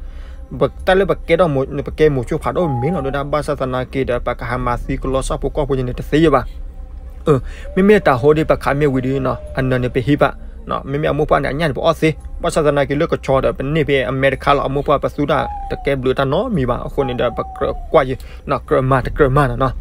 တၢ်လၢပကဲထီၣ် ပကဲမိၤဆိဖးဒိၣ်မ့ၢ်လီၤတဲဝဲဒၣ် ဘၣ်ဆၣ်သနာ်က့ဒီး ပကဟးမၤသံကလီဆၣ်ဖိကီၢ်ဖိန့ၣ်တသ့ယဲဘၣ် မ့မ့ၢ်တၢ်ဟိဒ်ပခးမ့ၢ်ဝံၤဒီးနီၤ အနၢၤန့ၣ်ပဟံးဘၣ်, မ့မ့ၢ်အမိၢ်ပှၢ်န့ၣ် အညၣ်န့ၣ်ပအီၣ်သ့, ဘၣ်ဆၣ်သနာ်က့လၢကဆီဒီး ပန့ၢ်ဖဲအမဲတခါလီၤ အမိၢ်ပှၢ် ပသူတၢ်တကဲဘျုးတၢ်နီတမံၤဘၣ်အဃိန့ၣ်ဒီး ပကြၢးကွၢ်ယံၤ ကြၢးမၤတကြၢးမၤနီၤနီၤ.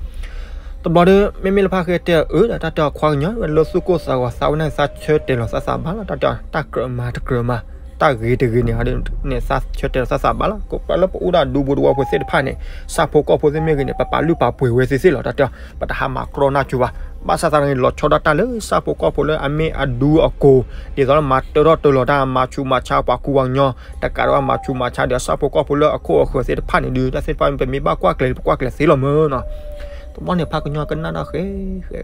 တဘျီဒီး မ့မ့ၢ်လၢဖါဃ့တဲအၢဒီး တၢ်တဲအီၤခွါကညီလၢသူၣ်ကိၢ်သးဂီၤ သးဝဲန့ၣ်သးဆၢတဲာ်လီၤသးသးဘၣ်လီၤ တၢ်တဲအီၤ တၢ်ကြၢးမၤတကြၢးမၤ တၢ်ဂ့ၤတဂ့ၤန့ၣ် န့ၣ်သးဆၢတဲာ်လီၤသးသးဘၣ်လီၤ. ကိးပှၤလၢပအိၣ်ဒၣ်ဒူဖိတဝီဖိသ့ၣ်တဖၣ်န့ၣ် ဆၣ်ဖိကီၢ်ဖိသ့ၣ်မ့ၢ်ဂ့ၤန့ၣ် ပပာ်လုၢ်ပာ်ပှ့ၤဝဲသ့သ့လီၤ တၢ်တဲအီၤ ပတဟးမၤကြီနၢ်စူဘၣ်. ဘၣ်ဆၣ်သနာ်က့ လီၤဆီဒၣ်တၢ်လၢဆၣ်ဖိကီၢ်ဖိလၢအမ့ၢ်အဒူအကိၢ် ဒ်သိးလၢမၤတၢထီၣ်တၢလီၤတၢ် မၤဆူးမၤဆါပှၤကူပှၤကညီ တကးဒံးဘၣ် မၤဆူးမၤဆါဒီး ဆၣ်ဖိကီၢ်ဖိလၢအခိၣ်အဃၢၤသ့ၣ်တဖၣ်န့ၣ်ဒုး တၢ်သ့ၣ်တဖၣ်မ့ၢ်ပမ့ၢ်ဘၣ်ကွၢ်ကျဲၤ ပကွၢ်ကျဲၤသ့လီၤမၢ်နီၤ. တဘျီန့ၣ် ဖါကညီကနၣ်တၢ်ဃဲ ဃဲ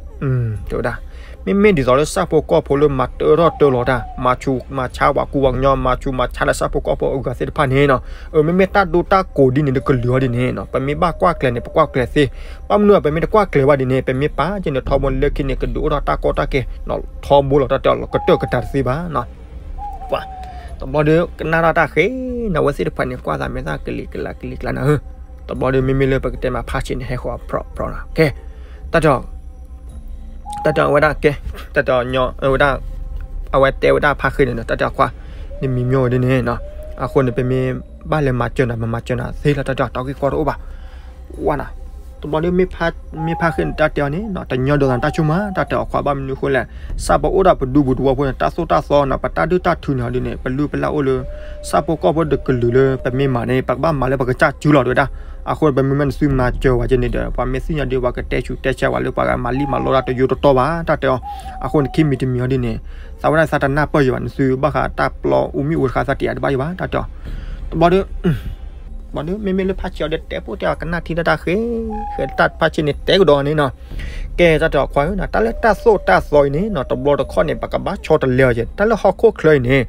တဲဝဲဒၣ် မ့မ့ၢ်ဒ်သိးလၢဆၣ်ဖိကီၢ်ဖိလၢမၤတၢထီၣ်တၢလီၤတၢ် မၤဆူးမၤဆါပှၤကူပှၤကညီ မၤဆူးမၤဆါလၢဆၣ်ဖိကီၢ်ဖိအဂၤသ့ၣ်တဖၣ်န့ၣ်နီၤ, အမ့မ့ၢ်တၢ်ဒိတၢ်ကိးဒ်န့ၣ် တကလုာ်အီၤဒ်န့ၣ်နီၤ ပမ့ၢ်ဘၣ်ကွၢ်ကျဲၤန့ၣ် ပကွၢ်ကျဲၤသ့, ဘၣ်မနုၤ ပမ့ၢ်တကွၢ်ကျဲၤဘၣ်ဒ်န့ၣ် ပမ့ၢ်ပာ်က့ၤန့ၣ်ထီဘိလၢခံန့ၣ် ကဒုးအိၣ်ထီၣ်တၢ်ကီတၢ်ခဲ ထီဘိလီၤ တၢ်တဲအီၤလီၤ ကတၢၢ်ကတၢၢ်တသ့ဘၣ်နီၤ. ပှၤ တဘျီဒီး ကနၣ်တၢ်တၢ်ဃဲ နဝဲသ့ၣ်တဖၣ်န့ၣ် ကွၢ်သးမ့ၢ်သးကလံၤကလးကလံၤကျါနၤဧၢ, တဘျီဒီး မ့မ့ၢ်လၢပကတဲမးဖးဆ့န့ၣ် ဟဲဃီၤဖြီဖြီနီၤ ကဲ တၢ်တဲအီၤ တၢ်တဲအီၤဝဲဒၣ်ကဲ တၢ်တဲအီၤညီ ဝဲဒၣ် အဝဲတဲဝဲဒၣ်ဖါဃ့န့ၣ်နီၤ တၢ်တဲအီၤခွါ နမံၤမၠိဝဲဒ်န့ၣ်နီၤ, အဃိန့ၣ် ပမ့ၢ်ဘၣ်လဲၤမၤစၢၤနၤ မၤစၢၤနၤသ့လီၤ တၢ်တဲအီၤ တၢ်ဂ့ၢ်ကီတအိၣ်ဘၣ် ဝါနီၤ, တဘျီဒီး မ့ၢ်ဖါဃ့န့ၣ် တၢ်တဲအီၤန့ၣ်နီၤ တညီဒိးသးတၢ်ဆိကမိၣ်မး တၢ်တဲအီၤခွါ ဘၣ်မနုၤအဃိလဲၣ်, စးပအိၣ်ဒီးပဒူပူၤတဝီဖိန့ၣ် တၢ်သိၣ်တၢ်သီနီၤ ပတၢ်ဒုၣ်တၢ်ထုးန့ၣ်ဒ်န့ၣ် ပလုၢ်ပလၢ်အိၣ်လၢ စးပကီၢ်ဖိတကလုာ်လၢ ပမ့ၢ်မၤန့ၣ် ပကဘၣ်မၤလၢပကစၢ်စုလီၤ တဲဝဲဒၣ်, အဃိန့ၣ် ပမ့ၢ်မ့ၢ်နသုမၤစၢၤဝဲက့န့ၣ်ဒီး ပှၤမ့ၢ်သ့ၣ်ညါဒီး ပှၤကတဲဆူးတဲဆါဝဲလၢပှၤဂၤမၤလံၣ်မၤလီတၢ်တယိတတီဘၣ် တၢ်တဲအီၤ, အဃိန့ၣ် ခံမံၤတမံၤအီၤဒ်န့ၣ် သးဝဲဒၣ်သးတနၢ်ပၢၢ်ယံၤဘၣ် နသုဘၣ်ဃးတၢ်ပျီအူမံၣ်အူတခါသးတယၤတဘၣ်ယံၤဘၣ် တၢ်တဲအီၤ, တဘျီဒီး ဘၣ်ဒီး မ့မ့ၢ်လၢဖါဆံးအီၤဒီး တဲပိၢ်တဲအီၤကနၣ်ထံတၢ်တၢ်ဃဲ ဃဲတၢ်ဖါဆံးန့ၣ် တဲကဒီးန့ၣ်နီၤ, ကဲ တၢ်တဲအီၤခွါဧၢနီၤ တၢ်လၢတၢ်သိၣ်တၢ်သီအံၤန့ၣ်နီၤ တဘျီတခီၣ်န့ၣ် ပကဘၣ်ဆီတလဲအီၤက့ တၢ်လၢဟီၣ်ခိၣ်ချၢအံၤန့ၣ်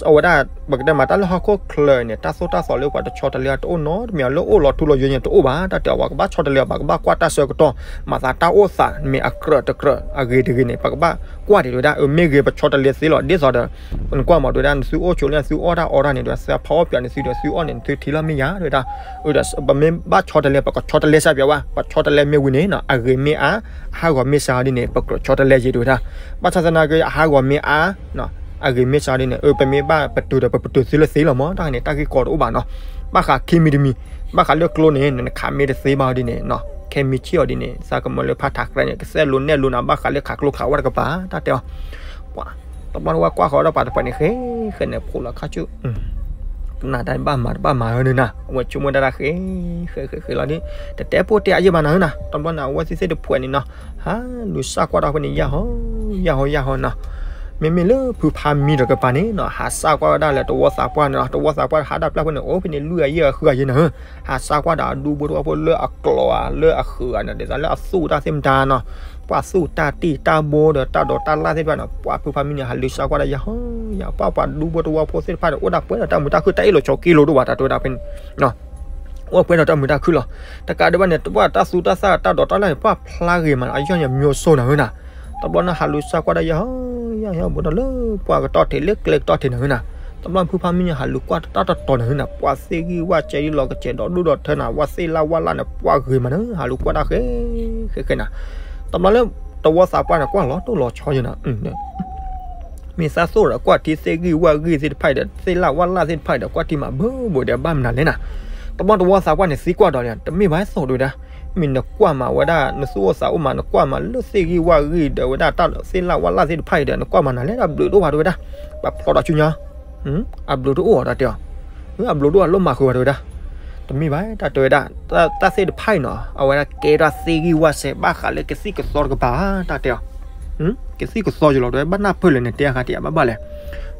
အဝဲဒၣ် ပကတဲမး တၢ်လၢဟီၣ်ခိၣ်ချၢအံၤန့ၣ် တၢ်သိၣ်တၢ်သီလၢပှၤတဆီတလဲအီၤတအိၣ်နီတမံၤ လၢအိၣ်လီၤထူလီၤယိာ်န့ၣ်တအိၣ်ဘၣ် တၢ်တဲအီၤ ပှၤကဘၣ်ဆီတလဲအီၤ ပှၤကဘၣ်ကွၢ်တၢ်ဆၢကတီၢ် မၤသးတၢ်အိၣ်သးမ့ၢ်အကြၢးတကြၢး အဂ့ၤတဂ့ၤန့ၣ် ပကဘၣ်ကွၢ်ဒံးတဲဝဲဒၣ် အမ့ၢ်ဂ့ၤ ပဆီတလဲသ့လီၤ ဒ်သိးဒီး နကွၢ်မးတဲဝဲဒၣ် နသုအိၣ်ဆိးလၢနသုအီၣ်တၢ်အီတၢ်န့ၣ်ဒီး သးဖီအီၣ်ပၠးန့ၣ်သုဒီး သုအီၣ်န့ၣ် နသုထံၣ်လီၤမ့ၢ်ယၤတဲဝဲဒၣ်, ဒီးပမ့ၢ်ဘၣ်ဆီတလဲ ပကဆီတလဲစၢ်ပၠးဝဲ ပဆီတလဲမ့ၢ်ဝံၤန့ၣ်နီၤ အဂ့ၤမ့ၢ်အါ အဟးဂီၤမ့ၢ်စှၤဒ်န့ၣ် ပကြၢးဆီတလဲက့ၤတဲဝဲဒၣ်, ဘၣ်ဆၣ်သနာ်က့ အဟးဂီၤမ့ၢ်အါ အဂ့ၤမ့ၢ်စှၤဒ်န့ၣ် အၢ ပမ့ၢ်ဘၣ်ပတုာ်ဒီး ပပတုာ်သ့လၢသ့လီၤမး တၢ်န့ၣ် တၢ်ဂ့ၢ်ကီတအိၣ်ဘၣ်နီၤ, ဘၣ်ဃးခံမံၤတမံၤ ဘၣ်ဃးလၢကျိန့ၣ် နခးမ့ၢ်တသ့ဘၣ်ဒ်န့ၣ်နီၤ ခဲမံၤဆံၣ်အီၤဒ်န့ၣ် သးကမၢလၢဖါထးကြဲန့ၣ် ကသဲလိၤနဲၣ်လိၤနၤ ဘၣ်ဃးလၢခးကျိခးဝၣ်တကပၤ တၢ်တဲအီၤ ပှၤ တဘျီတဝဲကွၢ်ဃီဒီးပှၤတဖၣ်န့ၣ် ဃဲ ဃဲန့ၣ်ဖိလီၤခါဆူၣ် ကနၣ်တၢ်ဘၣ်မၤတဘၣ်မၤဧၢန့ၣ်နၤ အဝဲဆိကမိၣ်တၢ်တၢ်ဃဲ ဃဲဃဲဃဲလီၤဒီး တတဲပိၢ်တဲအယံာ်ဘၣ်နၤဧၢနၤ တဘျီန့ၣ် အဝဲသ့ၣ်သ့ၣ်တဖၣ်န့ၣ်နီၤ ဟးလူၤစၢ်ကွၢ်တၢ်ဖဲန့ၣ် ယၢ်ဟီ ယၢ်ဟီ ယၢ်ဟီနီၤ, မ့မ့ၢ်လၢဖုဖါမံတကပၤန့ၣ်နီၤ ဟးစၢ်ကွၢ်ဝဲဒၣ်လၢတဝီသးပှၢ်န့ၣ်နီၤ တဝီသးပှၢ်ဟးဒၣ်ပျၢ်ဖဲန့ၣ် အိၣ်ဖဲန့ၣ် လွံၢ်ဂၤယဲၢ်ဂၤဃုဂၤယဲၢ်နၤဧၢ ဟးစၢ်ကွၢ်ဒီးအဒူဖိတဝီဖိလၢအကျိၤဧါ လၢအဃုာ်ဧါန့ၣ် ဒ်သိးလၢအသူၣ်တၢ်သ့ၣ်မတၤနီၤ, ပှၤသူၣ်တၢ်တံၢ်တၢ်ဘိဒီးတၢ်ဒိးတၢ်လၢ်သ့ၣ်တဖၣ်နီၤ ပှၤဖုဖါမံန့ၣ် ဟးလူၤစၢ်ကွၢ်ဒီးယၢ်ဟီ ယၢ် ပှၤပှၤဒူဖိတဝီဖိသ့ၣ်တဖၣ်န့ၣ် အိၣ်ဒၣ်ပှဲၤဒီးတၢ်မုာ်တၢ်ခုၣ် တၢ်အ့ၣ်လိာ်ဆိးက့လိာ်ဒိၣ်ဘၣ် တၢ်တဲဝဲဒၣ်ဖဲန့ၣ် အိၣ်ပှဲၤဒီးတၢ်မုာ်တၢ်ခုၣ်လီၤ. တကးဒံးဘၣ်န့ၣ် ပှၤတၢ်သူတၢ်သၣ်တၢ်ဒိးတၢ်လၢ်န့ၣ် ပှၤဖျါဂ့ၤမး အယီၢ်န့ၣ်မျိုးစိနၤဧၢနၤ, တဘျီန့ၣ်ဟးလူၤစၢ်ကွၢ်တၢ်ယၢ်ဟီ ယၢ်ဟီ ဘူးဒီးလၢပှၤကတီၢ်ထံး လၢကျဲကတီၢ်ထံးနၤဧၢနၤ, တဘျီဖုဖါမံန့ၣ် ဟးလူၤကွၢ်တၢ်တတီၤနၤဧၢနၤ ပှၤသ့ၣ်ဂံၢ်ဝၣ်စဲဒ်လီၤကစဲးဒီး ဒိၣ်ဒီးထၢနၤ ပှၤသ့ၣ်လၢ်ဝၣ်လၢ်န့ၣ် ပှၤဂ့ၤမးနၤ ဟးလူၤကွၢ်တၢ်ဃဲ ဃဲဃဲနၤ, တဘျီလၢ တဝီသးပှၢ်န့ၣ် ကွၢ်လီၤတိၢ်လီၤဆီယဲနၤ မ့ၢ်သးသိၣ်ဒီးကွၢ်ထံသ့ၣ်ဂံၢ်ဝၣ်ဂံၢ်သ့ၣ်တဖၣ်ဒီး သ့ၣ်လၢ်ဝၣ်လၢ်သ့ၣ်တဖၣ်ဒီး ကွၢ်ထံမးဘၢဘိဒီး ဘၣ်မနုၤလဲၣ်နၤ, တဘျီတဝီသးပှၢ်န့ၣ် သံကွၢ်ဒီးန့ၣ် တမ့ၢ်ဘၣ်သိၣ်တဲဝဲဒၣ်, မ့ၢ်နကွၢ်မးဝဲဒၣ် နသူၣ်အိၣ်သးအိၣ်မး နကွၢ်မးလၢသ့ၣ်ဂံၢ်ဝၣ်ဂံၢ်ဒီးဝဲဒၣ်တၢ်သ့ၣ်လၢ်ဝၣ်လၢ်သ့ၣ်တဖၣ်အံၤဒီး နကွၢ်မးနၤလဲၣ် တၢ်ဘျုးတအိၣ်ဘၣ်တဲဝဲဒၣ်, ပှၤဖျီဒီးဆူညါ အဘျုးတအိၣ်အီၤတၢ်တဲအီၤ, အဘျုးတအိၣ်အီၤလၢမၤဃုာ်ဘၣ်တဲဝဲဒၣ်, တမ့ၢ်ဘၣ် တၢ်တဲဝဲဒၣ်, တၢ်သ့ၣ်တဖၣ်အံၤနီၤ အဝဲဒၣ်ကဲထီၣ်သ့ၣ်ဂံၢ်ဝၣ်စဲး ဘၣ်ဃးလၢကသံၣ်ကသီတကပၤ တၢ်တဲအီၤ, ကသံၣ်ကသီယလီၤ တဲဝဲဘၣ်နၢ်ပၢၢ်လၢနတဲအခါတယၤဘၣ်ဘၣ်လဲၣ်,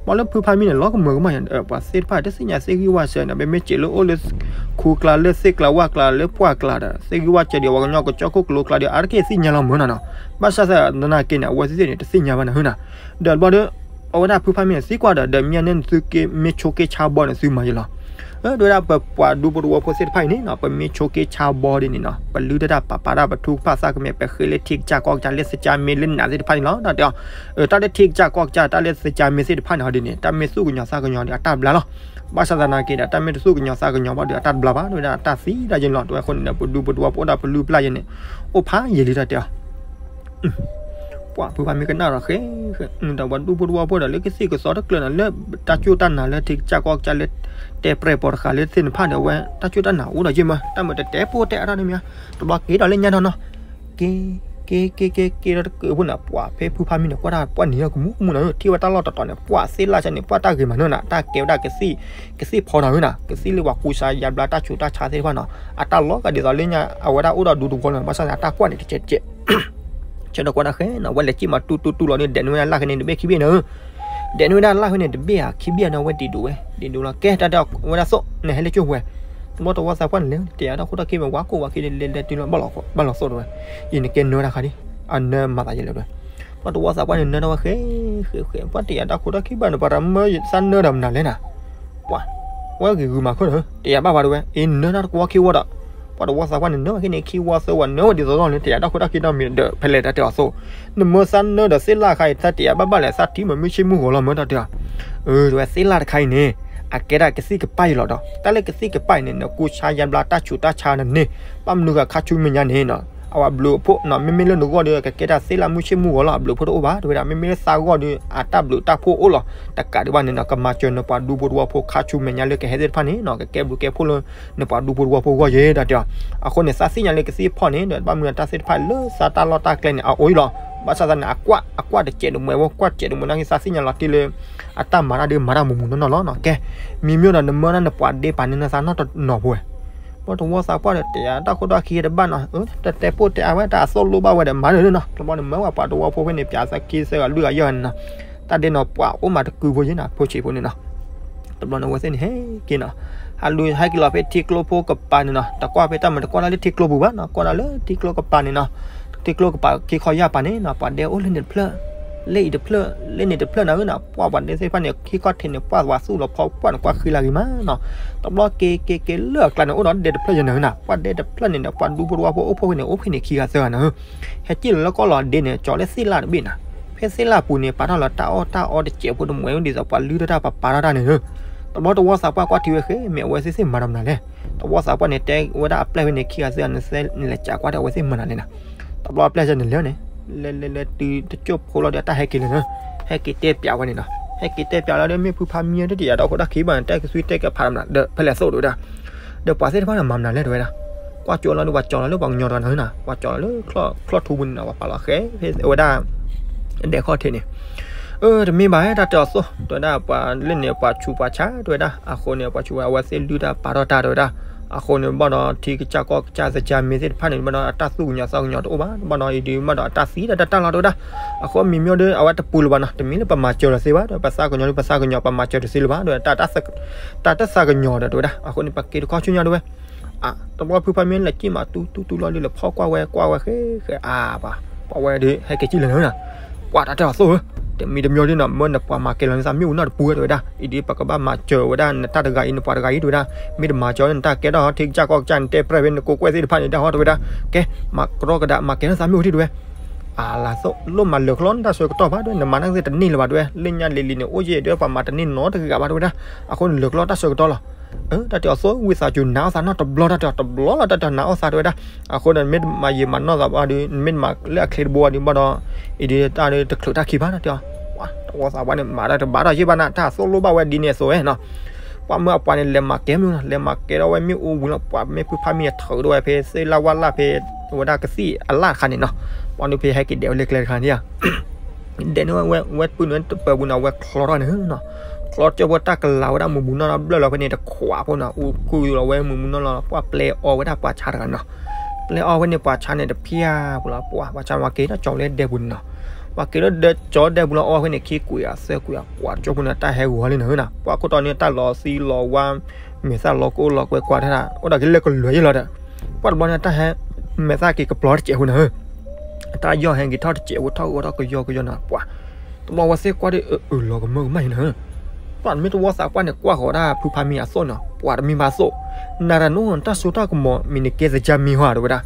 ပှၤလၢဖုဖါမံန့ၣ် လီၤကမၢကမၣ်ယၤ ပှၤသ့ၣ်တဖၣ်တသ့ၣ်ညါသ့ၣ်ဂံၢ်ဝၣ်စဲးန့ၣ် မ့မ့ၢ်စံးလၢအိၣ်လၢ ခူကျါလၢသ့ၣ်ကျါဝၣ်ကျါလၢပှၢ်ကျါဒီး သ့ၣ်ဂံၢ်ဝၣ်စဲးဒီး ပှၤကညီကစၢၢ်ခိၣ်ကလိကျါဒီး အါတက့ၢ်သ့ၣ်ညါလီၤမၢ်နီၤနီၤ, ဘၣ်ဆၣ်သနာ်က့န့ၣ် အဝဲသ့ၣ်သ့ၣ်န့ၣ် တသ့ၣ်ညါဘၣ်နၤဧၢနၤ, ဒီးဘျီဒီး အဝဲဒၣ်ဖုဖါမံန့ၣ် သံကွၢ်ဒီး ဒီးမ့ၢ်န့ၣ်နသုက့ မ့ၢ်ဆိက့ဆါဘီန့ၣ် သုမၤယလီၤ, တဲဝဲဒၣ်ပပှၤဒူဖိတဝီဖိသ့ၣ်တဖၣ်အံၤန့ၣ်နီၤ ပမ့ၢ်ဆိက့ဆါဘီဒ်န့ၣ်နီၤ ပလုၢ်တၢ်ပာ်ပာ်တၢ်ပထူကဖၣ်သၣ်ကမဲာ် ပဃ့လၢထံကစၢ်ကီၢ်ကစၢ်လၢသကြားမ့ၢ်လၢနးသ့ၣ်တဖၣ်န့ၣ်လီၤ တၢ်တဲအီၤ, တၢ်လၢထံကစၢ်ကီၢ်ကစၢ် တၢ်လၢသကြားမ့ၢ်သ့ၣ်တဖၣ်န့ၣ်ဟီဒ်န့ၣ် တၢ်မ့ၢ်သူၣ်ကညီၤသးကညီၤဒီးအတၢ်တဘျါလီၤ, ဘၣ်ဆၣ်သနာ်က့ဒီး တၢ်မ့ၢ်တသူၣ်ကညီၤသးကညီၤဘၣ်ဒီးအတၢ်တဘျါဘၣ် တဲဝဲဒၣ်တၢ်သံတၢ်ယဲၢ်န့ၣ်လီၤ, တဲဝဲအဃိန့ၣ်ဒီး ပဒူပတဝီဖိအိၣ်ဒီးပလုၢ်ပလၢ်ယဲၢ်န့ၣ် အိၣ်ဖးယံာ်လံ တၢ်တဲအီၤ ပှၤဖုဖါမံကနၣ်ဒီးဃဲ ဃဲ ဒီးပှၤဒူဖိတဝီဖိဒီးလၢကသံၣ်ကသီတကျၢၤနီၤ လၢတၢ်စူၢ်တၢ်နာ်လၢထံကစၢ်ကီၢ်ကစၢ်လၢ တဲပြဲၢ်ပိာ်တဃာ်လၢသ့ၣ်တဖၣ်န့ၣ် အဝဲတၢ်စူၢ်တၢ်နာ်အိၣ်ဒီးယ့ၢ်မး တၢ်မၤတတဲပိၢ်တဲအါထီၣ်န့ၣ်မ့ၢ် တဘျီက့ၤဒီးလၢညါထီၣ်နီၤ က့ၤ က့ၤ က့ၤ က့ၤ က့ၤဒီးတကးဖိန့ၣ် ပှၤဖဲဖုဖါမံန့ၣ် ကွၢ်တၢ်ပှၢ်နံၤလီၤကမူကမူနီၤ ထံၣ်ဝဲတၢ်လီၢ်တတီၤန့ၣ် ပှၤသ့ၣ်လၢ်ဆၢန့ၣ် ပှၤတၢ်ဂ့ၤမးနီၤ တၢ်ကဲဝဲဒၣ်ကသံၣ် ကသံၣ်ဖီနီၤနီၤ ကသံၣ်လၢပှၤကူစါယါဘျါတၢ်ဆူးတၢ်ဆါသ့ၣ်တဖၣ်နီၤ အတၢ်လီၤကဒ်သိးလၢညါ အဝဲဒၣ်အိၣ်ဒီးဒူတဝီန့ၣ် ဘၣ်ဆၣ်သနာ်က့ အတၢ်ကွၢ်န့ၣ်တကဲးကဲး ဆၢဒီးကွၢ်ဒၣ်ဃဲနီၤ ဝဲလဲၤကံၣ်မၤတူတူတူလီၤန့ၣ် ဒဲးန့ၢ်ဝဲဒၣ်လၢ်ဃဲန့ၣ် တဘ့ၣ်ခံဘ့ၣ်နီၤ ဒဲးန့ၢ်ဝဲဒၣ်လၢ်ဃဲန့ၣ် တဘ့ၣ်ဧါခံဘ့ၣ်နီၤ ဝဲဒံးဒိးဝဲ ဒံးဒိးလီၤ ကဲတၢ်တဲဝဲဒၣ်သိး နဟဲလၢကၠိပူၤဝဲ တဘျီတဝီသးပှၢ်န့ၣ်လဲၤ တယၤတၢ်ခိၣ်တၢ်ခံဘၣ် ဝဲကိၣ်ဝဲခံလဲၤလဲၤတုၤလီၤ ဘၣ်လီၤသိးတဝဲ ယန့ၣ်ကဲနၢတၢ်ခါဒ် အနၢမၤသးယဲလဲၣ်တဝဲ တဘျီတဝီသးပှၢ်န့ၣ်နၢထီၣ်ဝဲဃဲ ဃဲ ဃဲ ပှၤတယၤတၢ်ခိၣ်တၢ်ခံဘၣ်န့ၣ် ပှၤတမၢယသးနၢဒီးမနုၤလဲၣ်နီၤ ပှၤ ဝဲဂ့ၤဂုာ်မၤခိၣ်နီၤ တယၤဘၣ်ဘၣ်တဝဲ အ့ နၢထီၣ်တဝီခံဝီဒီး ပှၤတဝီသးပှၢ်န့ၣ် နၢဝဲက့ၤန့ၣ် ခံဝီသၢဝီ နၢဝဲဒ်သိးသိးန့ၣ် တယၤတၢ်ခိၣ်တၢ်ခံနီတမံၤဒီး ဖဲလဲၣ်တၢ်တဲအီၤသိး နမၢသးနၢဒီးသ့ၣ်လၢ်ခါအံၤ သးတယၤဘၣ်ဘၣ်လဲၣ် သးထံၣ်မ့ၢ်မုၢ်ဆ့ၣ်မုၢ်ဂီၤလီၤမၢတၢ်တဲအီၤ အၢ တဝဲသ့ၣ်လၢ်တခါအံၤန့ၣ် အကဲဒၣ်ကသံၣ်ကပၢ်အံၤလီၤဒီး တၢ်လၢကသံၣ်ကပၢ်အံၤန့ၣ် နကူစါယါဘျါတၢ်ဆူးတၢ်ဆါန့ၣ်န့ၣ် ဘၣ်မနုၤဂၤခါဆူမဲာ်ညါန့ၣ်နီၤ အဝဲဘျုးအဖှိၣ်နီၤ မ့မ့ၢ်လၢနဂီၢ်ဒီး ကကဲတၢ်သ့ၣ်လၢ်မုၢ်ဆ့ၣ်မုၢ်ဂီၤလီၤ အဘျုးအဖှိၣ်တအိၣ်ဘၣ် တဝဲဒၣ် မ့မ့ၢ်လၢသးဂီၢ်ဒီး အတၢ်ဘျုးတၢ်ဖှိၣ်အိၣ်လီၤ တကးဒံးဘၣ်န့ၣ်နီၤ ကမၤစၢၤနပှၤဒူဖိတဝီဖိခါဆူမဲာ်ညါလၢကဟဲသ့ၣ်တဖၣ်န့ၣ်နီၤ ကကဲဘျုးကဲဖှိၣ်လၢ နပှၤဒူဖိတဝီဖိဂီၢ်ယဲတၢ်တဲအီၤ အဃိန့ၣ် သးသ့ၣ်ညါလၢကသံၣ်ဖီၣ်န့ၣ်ဒီး ဘၣ်မနုၤတၢ်သ့ၣ်တဖၣ်လၢသးတၢ်လီၢ်တၢ်ကျဲန့ၣ် အအိၣ်အံၤလီၤ ဘၣ်ဆၣ်သနာ်က့ အကွၢ် အကွၢ်တစဲးတမှဲဝဲ ကွၢ်တစဲးတမှဲနာ်က့ သးသ့ၣ်ညါလီၤတံၢ်လၢ အတၢ်မၤတၢ်ဒုးမၤတၢ်မူးမူးနီၢ်နီၢ်လီၤနီၤ ကဲ မံၤမ့ၢ်ဒီးနမၢဒၣ်နပှၤဒ့ပာ်န့ၢ်နသးနီတနီၤဖိဝဲ ပှၤတဝီသးပှၢ်ဒီး တယၤတၢ်ခိၣ်တၢ်ခံတဘၣ်နီၤ တတဲပိၢ်တဲအါဝဲ တၢ်အသိၣ်လိဘၣ်ဝဲဒီး မၤန့ၣ်နီၤ တဘျီန့ၣ်မၢပှၤတဝီဖိဖဲန့ၣ် ပၠးသးခံသၢဂၤလွံၢ်ဂၤယဲၢ်ဂၤန့ၣ်နီၤ တၢ်ဒဲနီၤ ပှၤအိၣ်မးတကုဖိယဲၢ်နီၤ ဖိဆံးဖိန့ၣ်နီၤ တဘျီန့ၣ် အဝဲသ့ၣ်န့ၣ်ဟဲက့ၤနီၤ ဟးလူၤဟဲက့ၤလီၤဖဲထံကျိဖိကပၤန့ၣ်နီၤ တကွၢ်ဖဲတၢ်မၤတကွၢ်တၢ်လၢထံကျိပူၤဘၣ်နီၤ ကွၢ်တၢ်လၢထံကျိကပၤန့ၣ်နီၤ ထံကျိကပၤခံခီယၢ်ပၤန့ၣ်နီၤ ပှၤဒဲအိၣ်လၢန့ၣ်တဖျၢၣ် လၢအံၤတဖျၢၣ် လၢန့ၣ်တဖျၢၣ်နၤဧၢနီၤ ပှၤပှၤဒဲသ့ၣ်တဖၣ်န့ၣ် ခံခီထံးန့ၣ် ပှၢ်ဝးသူၣ်လီၤဖီပှၢ်န့ၣ် ကွၢ်ဃံလၤဂ့ၤမးနီၤ တဘျီက့ၤက့ၤက့ၤလၢအကျါန့ၣ် အိၣ်ဒီးဒဲတဖျၢၣ်ယဲၢ်နၤဧၢနီၤ ပှၤဒဲတဖျၢၣ်န့ၣ်ဒီး ပှၤဒူဖိတဝီဖိအိၣ်ဖှိၣ်ဖဲန့ၣ် အိၣ်ဖဲန့ၣ်ခံဂၤသၢဂၤနၤဧၢ ဟဲက့ၤလီၤလၢကီၢ်လီၤဒဲန့ၣ် ကၠီၤလၢသ့ၣ်လၢ်တဘ့ၣ်နၤ ဖဲသ့ၣ်လၢ်ပူၤန့ၣ် ပာ်ထီၣ်လီၤတၢ်အီၣ်တၢ်အီတစဲးဖိတမှဲဝဲဒ်သိး ပှၤလုၢ်ထီၣ်တၢ်ပာ်ပာ်ထီၣ်တၢ်န့ၣ်ဧၢ တဘျီတဝီသးပှၢ်ကွၢ်ထံဝဲဃဲ မ့ၢ်အဝဲသ့ၣ်သ့ၣ်မၤဒီးမနုၤလဲၣ် တဝီသးပှၢ်န့ၣ် တဲဝဲဒၣ်အပျဲၢ်ဖဲန့ၣ် ခံဂၤသၢဂၤန့ၣ် နလဲၤကးကွၢ်ဒီးအဝဲသ့ၣ်မၤနၤလဲၣ်နၤ တဘျီအပျဲၢ်စၢၤန့ၣ်လဲၤန့ၣ် လဲၤလဲၤလဲၤတုၤတကၠိၢ်ဖိလီၤဒီး တၢ်ဟဲက့ၤလၢၤနၤ ဟဲက့ၤတဲပၠးဝဲန့ၣ်နီၤ ဟဲက့ၤတဲပၠးလီၤဒီး မ့ၢ်ဖုဖါမံဒီး တယၤတၢ်ခိၣ်တၢ်ခံဘၣ်န့ၣ် တဲကသွံတဲကဖးဒီးမနုၤဒီး ဖဲလဲၣ်သိးတဝဲဒၣ် ဒီးပှၤသ့ၣ်တဖၣ်န့ၣ် မၤမနုၤလဲၣ်တဝဲဒၣ် ကွၢ်ကၠိလီၤဒီး ပှၤကၠီၤလီၤလၢပှၤကညီတဂၤနၤဧၢနီၤ ပှၤကၠီၤလီၤလၢချီၣ်ထူပူၤန့ၣ်နီၤ ပှၤပာ်လီၤဃဲ ဖဲဝဲဒၣ် ဒဲခီၣ်ထံးန့ၣ် အၢ တမ့ၢ်ဘၣ် တၢ်တဲအီၤသိး တဝဲဒၣ် ပှၤလၢန့ၣ် ပှၤဆူးပှၤဆါ တဝဲဒၣ် အဃိန့ၣ် ပှၤဆူးဝဲ အဝဲသ့ၣ်လုၢ်တၢ်ပာ်ထီၣ်တၢ် တဝဲဒၣ် အဃိန့ၣ် ဘၣ်ဒီးထံကစၢ်ကီၢ်ကစၢ်သကၢ်မ့ၢ်သ့ၣ်တဖၣ်န့ၣ် ဘၣ်ဒီးအတၢ်သူၣ်ကညီၤသးကညီၤတအိၣ်ဘၣ် ဘၣ်ဒီးအံၤဒုး ဘၣ်ဒီးအတၢ်သံတၢ် တၢ်လီၢ် တဝဲဒၣ် အဃိမံၤမ့ၢ်ဒီး အဝဲတပူၤလၢၤဘၣ်နီၤ တမ့ၢ်လၢပမၤစၢၤလီၤသ့ဘၣ် ဒီးပသးကညီၤဒီး ပသးကညီၤ ပမၤစၢၤတသ့လၢၤဘၣ် ဒီးတၢ် တၢ်တသးကညီၤဒီး တဝဲဒၣ် အဃိန့ၣ် ပက့ၤတခီဆူညါတဝဲ တဘျီဖုဖါမံလဲၤကံၣ်မး တူတူတူလီၤဒုး လဲၤဖီၣ်ကွၢ်ဝဲ ကွၢ်ဝဲဃဲဃဲ အါပှၤ ပှၤဝဲဒုး ဟဲက့ၤကံၣ်လၢၤနၤ ပှၤတၢ်တဲအီၤသိးဧၢ တမံၤတမံၤဒုးနီၤ မၢနပှၤမၤကဲလီၤနသးမ့ၣ်အူနီတပူၤဝဲ တဝဲဒၣ် အံၤဒုး ပကဘၣ်မၤစၢၤဝဲဒၣ် နတၢ်တဂၤအံၤ နပှၤတဂၤအံၤ တဝဲဒၣ် မ့ၢ်တမၤစၢၤနတၢ်ကဲထီၣ် ထံကစၢ်ကီၢ်ကစၢ်န့ၣ် တဲပြဲၢ်ဖဲနကိးကွဲၢ်သ့ၣ်တဖၣ်န့ၣ် တၢ်ဟီ တဝဲဒၣ် ကဲ မၤကရီကဒး မၤကဲထီၣ်သးမ့ၣ်အူထံ တဝဲ အါလၢသိး လိၣ်မၤလၢာ်ကျီနတၢ်ဆၢကတီၢ်ဘၣ် တဝဲ နမၤနၢ်သ့ၣ်တန့ၢ်လၢၤဘၣ် တဝဲ လၢညါလံၤလံၤန့ၣ် အိၣ်ယဲၢ် တဝဲ ပှၤမၤတန့ၢ်နီတဂၤဘၣ် တဝဲဒၣ် အဃိန့ၣ် လၢာ်ကျီတၢ်ဆၢကတီၢ်လီၤ အၢ တၢ်တဲအီၤသိး ဝံသးစူၤ နာ်အီၣ်သးနီတဘျီ တၢ်တဲအီၤ တဘျီလီၤ တၢ်တဲအီၤ နာ်အီၣ်သး တဝဲဒၣ် အဃိန့ၣ် မ့ၢ်မၤယံာ်မၤနီၢ်သးဘၣ်ဒီး မ့ၢ်မၤလၢအချ့တဘိဘၣ်ဒီး ဘၣ်ဒီး အံၤဒုး တၢ်တချုးတၢ်ခံဘၣ် တၢ်တဲအီၤ တဝီသးပှၢ်န့ၣ် မၤတၢ်တဘၣ်ထီၣ်ယဲၢ်ဘၣ်နၤ တၢ်သိၣ်လိဘၣ်ဝဲ ဒ်န့ၣ်အသိးဝဲနီၤ ပှၤမၢအပှၤန့ၣ် လဲၤမၤကဲမ့ၢ်နီၤ လဲၤမၤကဲထီၣ်ဝဲမ့ၣ်အူဝံၤလီၤ ပှၤမ့ၢ်ဖုဖါမံအထၢးဒိၣ်ဝဲဖဲ သ့ၣ်လၢ်ဝၣ်လၢ်ဖဲ ဝဲဒၣ်ကသံၣ်အလၢ်တခါန့ၣ်နီၤ ပှၤန့ၣ်ဖဲဟဲက့ၤဒဲးဝဲလၢကျဲတခါန့ၣ်ဧါ ဒဲးန့ၢ်ဝဲ ဝဲပုၢ်နုာ်တပၢၤပူၤန့ၣ် အဝဲချီထီၣ်န့ၣ်နီၤ ချီကၠိဖိတၢ်ကလၤဝဲဒၣ်မုၢ်မုၢ်နီၢ်နီၢ်ဘျၢၣ်လီၤဖဲန့ၣ် တခွးဖိနီၤ အူကူလီၤဝဲမုၢ်မုၢ်နီၢ်နီၢ် ပှၤပျဲအီဝဲဒၣ်ပှၤဆါတဂၤနီၤ ပျဲအီဝဲန့ၣ် ပှၤဆါန့ၣ်တဖျၢၣ်ပူၤလီၤ ပှၤ ပှၤဆါမၤက့ၤတၢ်ကၠီၤလၢဒဲပူၤန့ၣ်နီၤ ပှၤက့ၤလၢဒဲကၠီဒဲပူၤလီၤ အီဝဲဖဲန့ၣ် ခံကွံာ်အသၢကွံာ် ပှၤကၠိဖိန့ၣ် တၢ်ဟဲဂီၤလံန့ၣ်နီၤ ပှၤခိၣ်တီန့ၣ် တၢ်လီၤသံလီၤဝါ မဲာ်သၣ်လီၤကအိၣ်လီၤကွဲကွၢ်တၢ် အိၣ်ဒီးက့ၤလၢကလွဲၤယဲၢ်လီၤဒီး ပှၤတဘျီန့ၣ် တၢ်ဟဲ မဲာ်သၣ်က့ၤကပျီတစဲးဖိန့ၣ် တၢ်ယီၢ်ဟဲက့ၤထီၣ်တစဲးဖိ ထီၣ်ဂီၤထီၣ်ကယီကယီန့ၣ် ပှၤ တဘျီဝဲသ့ၣ်ကွၢ်ဒီး အၢၣ်လီၤကမၢကမၣ်ယဲၢ်န့ၣ် ပှၤမ့ၢ်တဝီသးပှၢ်န့ၣ် ကွၢ်ဃီၤဒၣ်ဖုဖါမံအသိးန့ၣ် ပှၤတမံဘၣ်သိး နၤတၢ်နအိၣ်တၢ်စိတၢ်ကမီၤ မ့ၢ်နကဲသကၢ်မံဟီဧါ တဝဲဒၣ်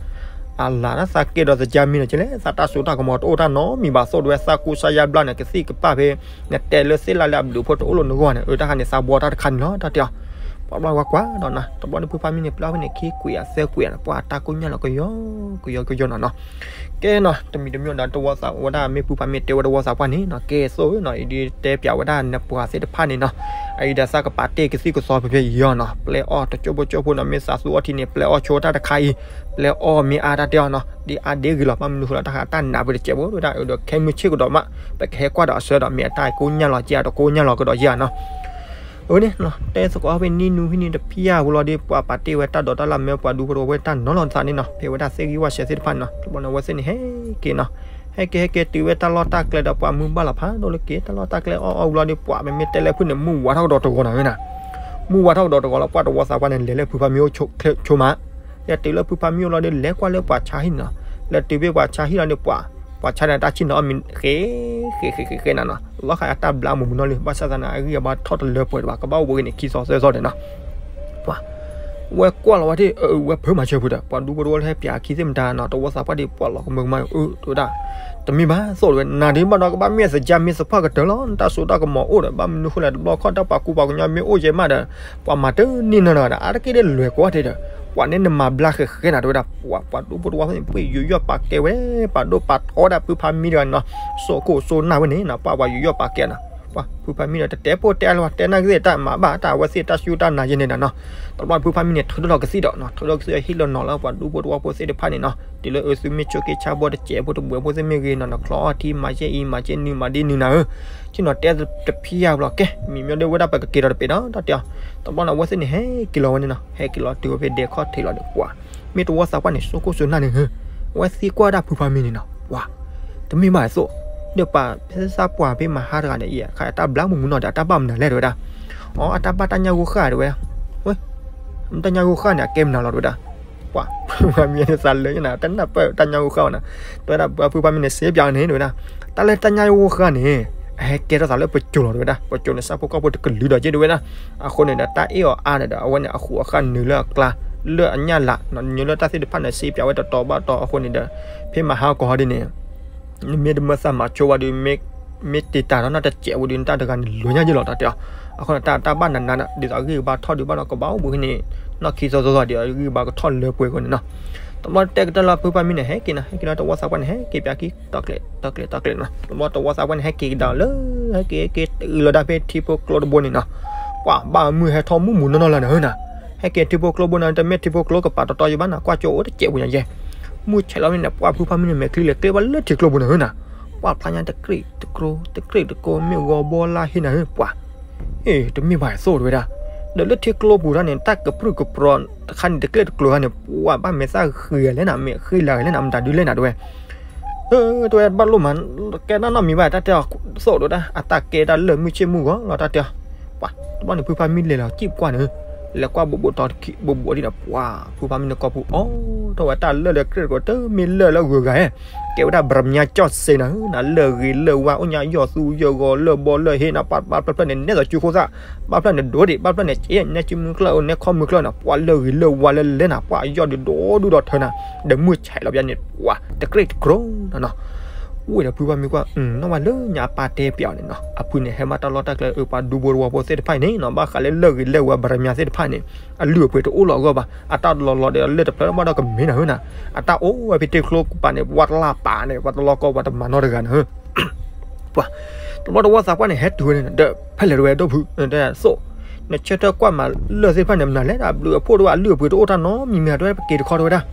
အလၤတၢ်သးကဲဒီးသကၢ်မံန့ၣ် ကလဲၣ် သးတၢ်စိတၢ်ကမီၤတအိၣ်တၢ်နီတမံၤဘၣ်သိး တဝဲသးကူစါယါဘျါန့ၣ် ကသံၣ်ကပၢ်ဖဲ နတဲလၢသ့ၣ်လၢ်လၢအဘျုးအဖှိၣ်တအိၣ်လၢနဂီၢ်န့ၣ် အၢ တၢ်ခါန့ၣ် သးဘှီတၢ်တခါန့ၣ်လီၤ တၢ်တဲအီၤ ပှၤဘျီဝဲကွၢ်ဒီးနၤ တဘျီန့ၣ်ဖုဖါမံန့ၣ် ပျဲအီၤဖဲန့ၣ် ခံကွံာ်အသၢကွံာ်န့ၣ် ပှၤတၢ်ကိၢ်ညါလီၤကယီကယီကယီနီၤနီၤ ကဲနီၤ တမံၤတမံၤဒီးတဝီသးဝဲဒၣ် မ့ၢ်ဖုဖးမ့ၢ်တဲဝဲတဝီသးပှၢ်န့ၣ်နီၤ ကဲသိးနီၤ အံၤဒုးတဲပၠးဝဲဒၣ်နပှၤသ့ၣ်တဖၣ်န့ၣ်နီၤ အံၤဒီးသးကပာ်တ့ၢ်ကသံၣ်ကသီဖဲဖဲအံၤအီၤနီၤ ပျဲအီၣ်တကၠိဖိကၠိဖိနီၤ မ့ၢ်သးသူအီထံန့ၣ် ပျဲအီၣ်ဆိတၢ်တခါအံၤ ပျဲအီၣ်မ့ၢ်အါတၢ်တဲအီၤနီၤ ဒ်အါဒ့ဂ့ၤလီၤ ဘၣ်မနုၤဃိလီၤ တၢ်ဃးတၢ်နးပၢၢ်တစဲးဖိဒၣ် အဒီးခဲမုၢ်ဆ့ၣ်ကဒီးမး ပကဟဲကွၢ်ဒီးအဆၢဒီး မ့ၢ်အတၢ်ကိညၢ်လီၤကဒီးယဲၢ်နီၤ အန့ၣ် တဲသကိးဖဲနံၤနူဟံးန့ၣ်တဖျၢၣ်ဖိလီၤဒီး ပှၤပာ်တ့ၢ်ဝဲတၢ်ဒိးတၢ်လၢ်မ့ၢ်ပှၤဒူဖိတဝီဖိတၢ်နီၤလီၤသးန့ၣ်နီၤ ဖဲဝဲဒၣ်သ့ၣ်ဂံၢ်ဝၣ်ဆဲးသ့ၣ်တဖၣ်န့ၣ်နီၤ တဘျီန့ၣ်အဝဲသ့ၣ်န့ၣ်ဟဲက့ၤနီၤ ဟဲက့ၤဟဲက့ၤတုၤဝဲတၢ်လီၢ်တၢ်ကျဲဒီးပှၤမုၢ်ဘၣ်လီၤဖးဒိၣ်လၢက့ၤ တၢ်လီၢ်တၢ်ကျဲအီၣ်အီၣ်ဝံၤလီၤဒီး ပှၤမ့မ့ၢ်တဲလၢဖုန့ၣ် မုၢ်ဝါထီၣ်ကဒီးတဂီၤနီၤဝဲနီၤ မုၢ်ဝါထီၣ်ကဒီးတဂီၤလီၤ ပှၤတဝီသးပှၢ်န့ၣ် လဲၤလၢဖုဖးမံအိၣ်ဆိမး လဲၤတုၤလၢဖုဖးမံအိၣ်လီၤဒီး လဲၤကွၢ်လၢပှၤဆါဟံၣ်နီၤ လဲၤတုၤဖဲပှၤဆါဟံၣ်လီၤဒီး ပှၤ ပှၤဆါန့ၣ်တၢ်ဆံၣ်နီၤအီၣ်မံၤ ဃ့ ဃ့ ဃ့ ဃ့ ဃ့နၤနီၤ လီၤဃာ်အတၢ်ဘျါမုာ်မုာ်နီၤလံ ဘၣ်ဆၣ်သနာ်က့ အဂံၢ်အဘါထီၣ်တလၢပှဲၤဒံးဘၣ် ကဘၣ်အိၣ်ဝဲဂ့ၤန့ၣ် ခံသီသၢသီန့ၣ်နီၤ ပှၤ ဝဲကွၢ်လီၤဝဲဒၣ် အဝဲဖၢမၤဆၢဖုဒီး ပှၤဒူဖိတဝီလၢဟဲပၠးခံသ့ၣ်မတၤနီၤ တဝီသးပှၢ်ဒီး ပှၤလီၤကမၢကမၣ် အၢ တဲဝဲဒၣ် တမ့ၢ်ဘၣ်သိၣ်တဲဝဲ နၤဒ်ဘၣ်ဒီးကဘၣ်မ့ၢ်သယါမ့ၢ်သပှၢ်ကတၢၢ်လီၤ နတၢ်စိတၢ်ကမီၤအိၣ်ဒီး ဘၣ်မနုၤဃိလဲၣ် တဘျီခီၣ်တၢ်ပှၤကူပှၤကညီမ့ၢ်အိၣ်ယဲမးဒီး ပှၤမၤတန့ၢ်နီၤဒီး အါတက့ၢ်ဒ်လဲၤကွၢ်တဲဒီး ပှၤန့ၣ်နမၤဘျါဃဲဃဲနၤတဲဝဲဒၣ် ပှၤ ပှၤဒူဖိတဝီဖဲန့ၣ် ပှ့ၤယူးယီၣ်ပာ်ကဲဝဲ ပာ်ဒိၣ်ပာ်ထီဝဲဒၣ်ဖုဖးမံတဂၤနီၤ စိၢ်ခိၣ်စိၢ်နၢ်ဝဲန့ၣ်နီၤ ပှၤ ပှၤယူးယီၣ်ပာ်ကဲနီၤ ပှၤ ဖုဖးမံဒီး တတဲပိၢ်တဲအါလၢၤဘၣ် တဲနၢ်ကသ့ၣ်တၢ်မၤဘၣ်တၢ်အဝဲသ့ၣ်တၢ်စူၢ်တၢ်နာ်ယဲန့ၣ်ဒီးနီၤ တဘျီဖုဖးမံန့ၣ် ထုးထီၣ်ကသံၣ်ဒီးနီၤ ထုးထီၣ်ကသံၣ်ဟ့ၣ်လီၤနီၤလၢပှၤဒူဖိတဝီဖိသ့ၣ်တဖၣ်န့ၣ်နီၤ တုၤလၢအသုမ့ၢ်ဆိးက့ဆါဘီတစဲးဖိတဘှဲးဖိသ့ၣ်မ့ၢ်ဂ့ၤနီၤ နချီအီထံမၤယဲအံၤ မၤယဲနုၤ မၤဒ်နုၤနၤဧၢ ဆ့ၣ်နီၤတဲတဖံးယၤဘျီကဲ မံၤမ့ၢ်ဒ်ဝဲဒၣ်ပကက့ၤဒီးတပ့ၤဒီး တၢ်တဲအီၤ တဘျီန့ၣ် အဝဲသ့ၣ်န့ၣ်ဟဲက့ၤလီၤဝဲန့ၣ်နီၤ ဟဲက့ၤလီၤတုၤဝဲဖဲဒဲခီၣ်ထံးလီၤန့ၣ် ပှၤ မ့ၢ်တဝီသးပှၢ်န့ၣ် စိၢ်ခိၣ်စိၢ်နၢ်န့ၣ် အဝဲသံကွၢ်ဒၣ်ဖုဖးမံန့ၣ်နီၤ ပှၤ တမ့ၢ်ဘၣ်သိၣ် ဒီးပှၤဖဲသးပှၢ်ဖဲမဟါတဂၤန့ၣ် အံၤခါအတၢ်ဘျါမုာ်မုာ်နီၤဒီး အတၢ်ဘၣ်မနုၤလဲၣ်တဲဝဲဒၣ် အီ အတၢ်ဘၣ်တၢ်ညၣ်ဂိၢ်ဃၣ်တဲဝဲ ဝဲ တၢ်ညၣ်ဂိၢ်ဃၣ်န့ၣ် အကဲမနုၤလီၤတဲဝဲဒၣ် ပှၤ ဖုဖးမံန့ၣ်သးလၢညါန့ၣ် တနၢ်ပၢၢ်တၢ်ညၣ်ဂိၢ်ဃၣ်ဘၣ်နီၤ တဲဝဲဒၣ် ပှၤဖုဖးမံန့ၣ် စ့ပၠးန့ၣ်တဲဝဲဒၣ် တၢ်လၢတၢ်ညၣ်ဂိၢ်ဃၣ်န့ၣ် အဟဲကဲထီၣ်သးလၢပစိၤလီၤတဲဝဲဒၣ် ပစိၤန့ၣ် ဆၣ်ဖိကီၢ်ဖိတကလုာ်ဒီးက့တဲဝဲဒၣ် အဃိန့ၣ်ဒီး တၢ်အ့ၣ်အီၤအါန့ၣ်ဒီး အဝဲန့ၣ် အဃူအဃၣ်နုာ်လၢအကျါ လၢအညၣ်လး နုာ်လၢတၢ်သ့ၣ်တဖၣ်န့ၣ် စ့ပၠးဝဲတတီၤဘၣ်တီၤ အဃိန့ၣ်ဒီး ဖဲမဟါကီၢ်ဟီဒ်န့ၣ် နမ့ၢ်တမၢသးမၤဆိဝဲဒီး မ့ၢ် မ့ၢ်တ့တၢ်ဒီးနီၢ်တစဲးဝဲဒီး နတၢ်တဂၤန့ၣ် လီၤညါယ့ၣ်လီၤတၢ်တဲအီၤ အဃိန့ၣ် တၢ်တၢ်ဘၣ်နးနးဒီး ဒ်သိးအဂံၢ်အဘါထီၣ်ဒုးဘၣ်ဒီး ကဘၣ်အိၣ်ဘှံးန့ၣ် နီၢ်ခံသီသီသီဒီး အဂံၢ်အဘါကထီၣ်လၢပှဲၤအဃိန့ၣ်နီၤ တဘျီတဲကတၢၢ်လၢဖုဖးမံန့ၣ် ဟဲက့ၤနီၤ ဟဲက့ၤနီၤ တဝီသးပှၢ်န့ၣ် ဟဲက့ၤပၠးခံ တီကျဲၤ တီကျဲၤ တီကျဲၤနီၤ တဘျီတဝီသးပှၢ်န့ၣ် ဟဲက့ၤကဒါလၢ ဟဲက့ၤဟဲက့ၤတုၤလီၤဒၣ်ဖဲထံဖိကျိတဘိန့ၣ်နီၤ ပှၤဘၣ်မုၢ်ဟဲထီၣ်မုၢ်မုၢ်နီၢ်နီၢ်လၢန့ၣ်ဟၢနၤ ဟဲက့ၤထံဖိကျိဘိန့ၣ် တမ့ၢ်ထံဖိကျိကပၤတီတီယဲဘၣ်နီၤ ကွၢ်ကၠိအိၣ်တစဲးပူၤညါယဲ မုၢ်ဆဲးလီၤမ့ၢ်န့ၣ် ပှၤဖုဖးမံန့ၣ် မဲာ်ချံလဲၤကျဲဘၣ်လၢထံကျိပူၤန့ၣ်ဟၢနၤ ပှၤဖျါညါတကြံၢ်တကြိ တကြံၢ်တကြိ မ့ၢ်ဂီၤဘီလၢဟ့ၣ်နၤဧၢ ပှၤ အ့ တမ့ၢ်ဘၣ်သိၣ်တဲဝဲဒၣ် ဒီးလၢထံကျိပူၤတၢ်န့ၣ် တၢ်ကပြုၢ်ကပြီၤတခါန့ၣ် တကျဲတကျိၤခါန့ၣ် ပှၤဘၣ်မဲာ်သၣ်ဃံၤဂၤလဲၣ်နၤ မ့ၢ်ဃံလၤဂၤလဲၣ်နၤ မတၤဒုလဲၣ်နၤတဲဝဲ တဲဝဲဘၣ်လိၣ်မး ကဲတၢ်နီတမံၤဘၣ် တၢ်တဲအီၤသိၣ်တဲဝဲဒၣ် အတၢ်ကဲတၢ်လၢာ်မုၢ်ဆ့ၣ်မုၢ်ဂီၤလီၤ တၢ်တဲအီၤ ပှၤ တဘျီန့ၣ် ဖုဖးမံလဲၤလီၤစံၣ်ပကွၢ်န့ၣ် လဲၤကွၢ်ဘိးဘိးတီၤတခံ ဘိးဘိးဒ်န့ၣ် ပှၤ ဖုဖးမံန့ၣ်ကိာ်ပူၤ အိၣ်ထီၣ်ဝဲတၢ်လၢာ်လၢာ်တကျဲတကျိၤ တမ့ၢ်လၢာ်လၢဂုၤဂၤဧၢ ကဲဝဲဒၣ် ပရမၠါကၠီၣ်စ့နၤ နၤလၢာ်ဂ့ၤလၢာ်ဝါ အိၣ်ညါယီၢ်သူယီၢ်ဂီၤ လၢာ်ဘီလၢာ်ဟ့ၣ်နၤ ပှၤဘၣ်ဖျၢၣ်ဖျၢၣ်န့ၣ် နဲသိးစုဖိသၣ် ဘၣ်ဖျၢၣ်န့ၣ် ဒိးဒံး ဘၣ်ဖျၢၣ်န့ၣ် ကဲနဲစုမုၢ်ကျၢၢ် နဲခီမုၢ်ကျၢၢ်နၤ ပှၤလၢာ်ဂ့ၤလၢာ်ဝါလၢလဲၣ်နၤ ပှၤယီၢ်ဒုးဒိၣ်ဒုးဒီးထၢနၤ ဒီးမုၢ်ဆဲးလီၤပျါန့ၣ် ပှၤ တကြံၢ်တကြိၤနီၤနီၤ ဝံၤဒီးဖုဖးမံကွၢ် နီၢ်ဝဲလၢညါအပၢ်တဲပျးအီၤန့ၣ်နီၤ အဖုန့ၣ် ဟဲမၤတၢ်လီၢ်တၢ်ကျဲ အပှၤဒူဖိတဝီဖိသ့ၣ်တဖၣ်အံၤန့ၣ်နီၤ ဘၣ်ဃးလၢလၢာ်ဂ့ၤလၢာ်ဝါ ပရမၠါသ့ၣ်တဖၣ်န့ၣ် အလုၢ်အပှ့ၤတအိၣ်လီၤအဂီၢ်ဘၣ် အတၢ်လီၤလီၤဒီးလၢာ်တဖျၢၣ်ဘၣ်ဒီးကမ့ၢ်နၤဧၢနၤ အတၢ်အိၣ်ဝဲဖဲထံကျိကပၤန့ၣ် ပှၤတလၢပာ်န့ၣ် ပှၤတလီၤကီ ပှၤတမၤနီတဂၤနၤဧၢ ပှၤ တဘျီတဝီသးပှၢ်န့ၣ် ဟဲတုၤဝဲန့ၣ် ဒီးဖဲလဲၣ်တဝဲဒိၣ်ဖု တဲသိၣ် နဆၢထၢၣ်ကွၢ်မးလၢာ်သ့ၣ်တဖၣ်န့ၣ် မနုၤလဲၣ် အဘျုးအဖှိၣ်တဝဲ အလုၢ်အပှ့ၤတအိၣ်တၢ်နီတမံၤမ့ၢ် တဲဝဲပက့ၤတခီတဲဝဲဒၣ်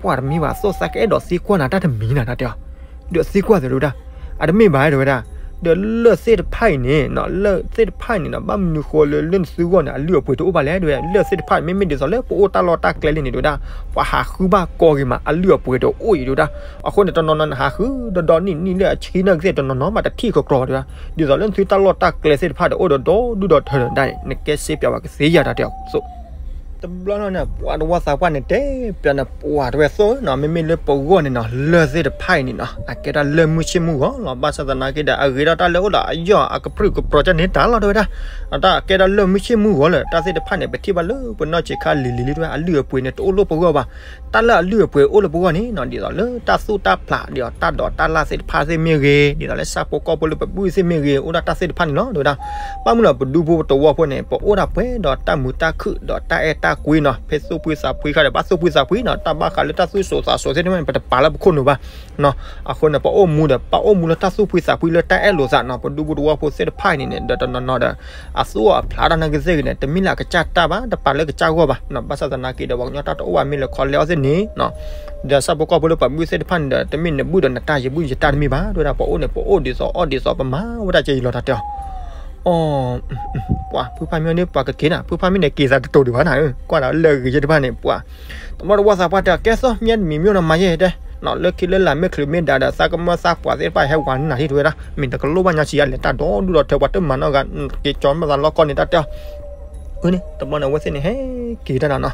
ပှၤတမံၤဘၣ်သိၣ် သးကအဲၣ်ဒိးသံကွၢ်နၤတၢ်တမံၤနၤ တၢ်တဲအီၤ ဒီးသံကွၢ်သ့တဲဝဲဒၣ် အတမ့ၢ်ဘၣ်တဲဝဲဒၣ် ဒီးလၢာ်သ့ၣ်တဖၣ်အံၤန့ၣ် လၢာ်သ့ၣ်တဖၣ်အံၤန့ၣ်နီၤ ဘၣ်မနုၤဃိလၢလၢနသုဂီၢ်န့ၣ် အလုၢ်အပှ့ၤတအိၣ်ဘၣ်လဲၣ် တဲဝဲဒၣ် လၢာ်သ့ၣ်တဖၣ် မ့မ့ၢ်ဒ်သိးလၢပအိၣ်တၢ်လီၢ်တၢ်ကျဲလံန့ၣ် တဲဝဲဒၣ် ပှၤဟးဃုဘၣ်ကီဂ့ၤမး အလုၢ်အပှ့ၤတအိၣ်အံၤ တဲဝဲဒၣ် အဃိန့ၣ် တနီၤနီၤန့ၣ် ဟးဃုဒီဒီနံၣ်နံၣ်လၢအဆံနၢ်ကသ့ၣ် တနီၤနီၤမးတထံၣ်ကကြီ တဲဝဲဒၣ် ဒ်သိးလၢနသုတၢ်လီၢ်တၢ်ကျဲသ့ၣ်တဖၣ်ဒီး အိၣ်ဒီးဒီဒုၣ်ဒီထၢဒီးဒၣ်န့ၣ် နကဲစ့ပျးဝဲကသ့ယၤတၢ်တဲအီၤသိၣ် တဘျီန့ၣ် ပှၤတဝီသးပှၢ်န့ၣ် တဲပျးန့ၣ် ပှၤတဲဝဲသိၣ်နီၤ မ့မ့ၢ်လၢပဂီၢ်န့ၣ်နီၤ လၢာ်သ့ၣ်တဖၣ်အံၤန့ၣ်နီၤ အကဲတၢ်လၢာ်မုၢ်ဆ့ၣ်မုၢ်ဂီၤလီၤ ဘၣ်ဆၣ်သနာ်က့ဒီး အဂ့ၤဒီးတၢ်လၢအိၣ်ဒီးအယီၢ်အကပြုၢ်ကပြီၤကန့ၣ်တၢ်လီၤ တဲဝဲဒၣ် အတၢ်ကဲတၢ်လၢာ်မုၢ်ဆ့ၣ်မုၢ်ဂီၤလၢာ် တၢ်သ့ၣ်တဖၣ်န့ၣ် ပထံၣ်ဘၣ်လၢပနီၢ်ဆံးခါလံၤလံၤလံၤ တဲဝဲ အလုၢ်အပှ့ၤန့ၣ် တအိၣ်လၢပဂီၢ်ဘၣ် တၢ်လၢအလုၢ်အပှ့ၤအိၣ်လၢပဂီၢ်န့ၣ်နီၤ ဒ်သိးလၢတၢ်သူၣ်တၢ်ဖျး ဒ်သိးတၢ်ဒိးတၢ်လၢ်သ့ၣ်တဖၣ်သ့ၣ်မ့ၢ်ဂ့ၤ ဒ်သိးလၢဆၣ်ဖိကီၢ်ဖိလၢပပုၢ်သ့ၣ်မ့ၢ်ဂ့ၤ အိၣ်ဒၣ်တၢ်သ့ၣ်တဖၣ်န့ၣ်လီၤ တဲဝဲဒၣ် ဘၣ်မနုၤလၢပဒူဖိပတဝီဖိန့ၣ် ပအိၣ်ဒၣ်ပှဲၤဒီးတၢ်မုာ်တၢ်ခုၣ်ဒီးတၢ်အဲၣ်တၢ် ကွံနီၤ, ဖဲသူၣ်ဖှံသးဖှံခါဒီး ဘၣ်သူၣ်ဖှံသးဖှံနီၤ, တၢ်ဘၣ်ဃးလၢတၢ်သူၣ်စိၤသးစိၤသ့ၣ်တဖၣ်န့ၣ် ပတပာ်လၢပခိၣ်နူာ်ဘၣ်နီၤ. အဃိန့ၣ် ပအိၣ်မူဒီး ပအိၣ်မူလၢတၢ်သူၣ်ဖှံသးဖှံလၢတၢ်အဲၣ်လိာ်သးနီၤ, ပဒူဖိတဝီဖိသ့ၣ်တဖၣ်အံၤန့ၣ်န့ၣ် ဒီးတနီၤနီၤဒီး အသူၣ်အဖျးတၢ်နာ်က့သ့ၣ်ဂ့ၤန့ၣ် တမ့ၢ်လၢအကစၢ်တၢ်ဘၣ်, တပာ်လၢကစၢ်ဂီၢ်ဘၣ်နီၤ. ဘၣ်ဆၣ်သနာ်က့ဒီး ပှၤကညီတၢ်တအိၣ်ဘၣ်မ့ၢ်လဲၤခီလဲအီၤသ့ၣ်န့ၣ်နီၤ, ဒီးဆၣ်ဖိကီၢ်ဖိလၢပှၤဘုၣ်သ့ၣ်တဖၣ်န့ၣ်ဒီး တမ့ၢ်နဘုၣ်ဒီးနတၢ်ယဘုၣ်ယတၢ်တမ့ၢ်ဘၣ်, တဲဝဲဒၣ် ပအိၣ်န့ၣ် ပအိၣ်ဒ်သိးအီၣ်ဒ်သိး ပမၤဝဲဒၣ်ကဲယလီၤတၢ်တဲအီၤ အီ ပှၤဖုဖါမံအီၤဒ်ပှၤကက့ၤနၤ, ဖုဖါမံန့ၣ် က့ၤသးတတိၤဒံးဘၣ်နၤ, ကွၢ်ဒီးလၢအဂ့ၤယဲၢ်တဖၣ်န့ၣ် ပှၤ တဘျီတဝီသးပှၢ်တဲ ကဲသိးမ့ၢ်တမံၤမ့ၢ်နီၤ မၤယဲၢ်တဲနီၤ, လၢခံလၢလာ်မ့ၢ်ချုးမ့ၢ်ဒၣ်ဒီး သးကမၢသးပှၢ်သ့ၣ်တဖၣ်ဟဲဝၤနၤထံၣ်တဲဝဲဒၣ်, မ့ၢ်နကလိၣ်ဘၣ်ညီဆံးယါလဲၤတၢ်ဒီဒူၣ်ဒီထၢ ပှၤတမၤနီတဂၤ, က့ၤကၠီမၤသးလီကီၢ်န့ၣ်တၢ်တဲအီၤ အန့ၣ် တဘျီန့ၣ် အဝဲသ့ၣ်န့ၣ် ဟဲက့ၤတၢ်နီၤနီၤ,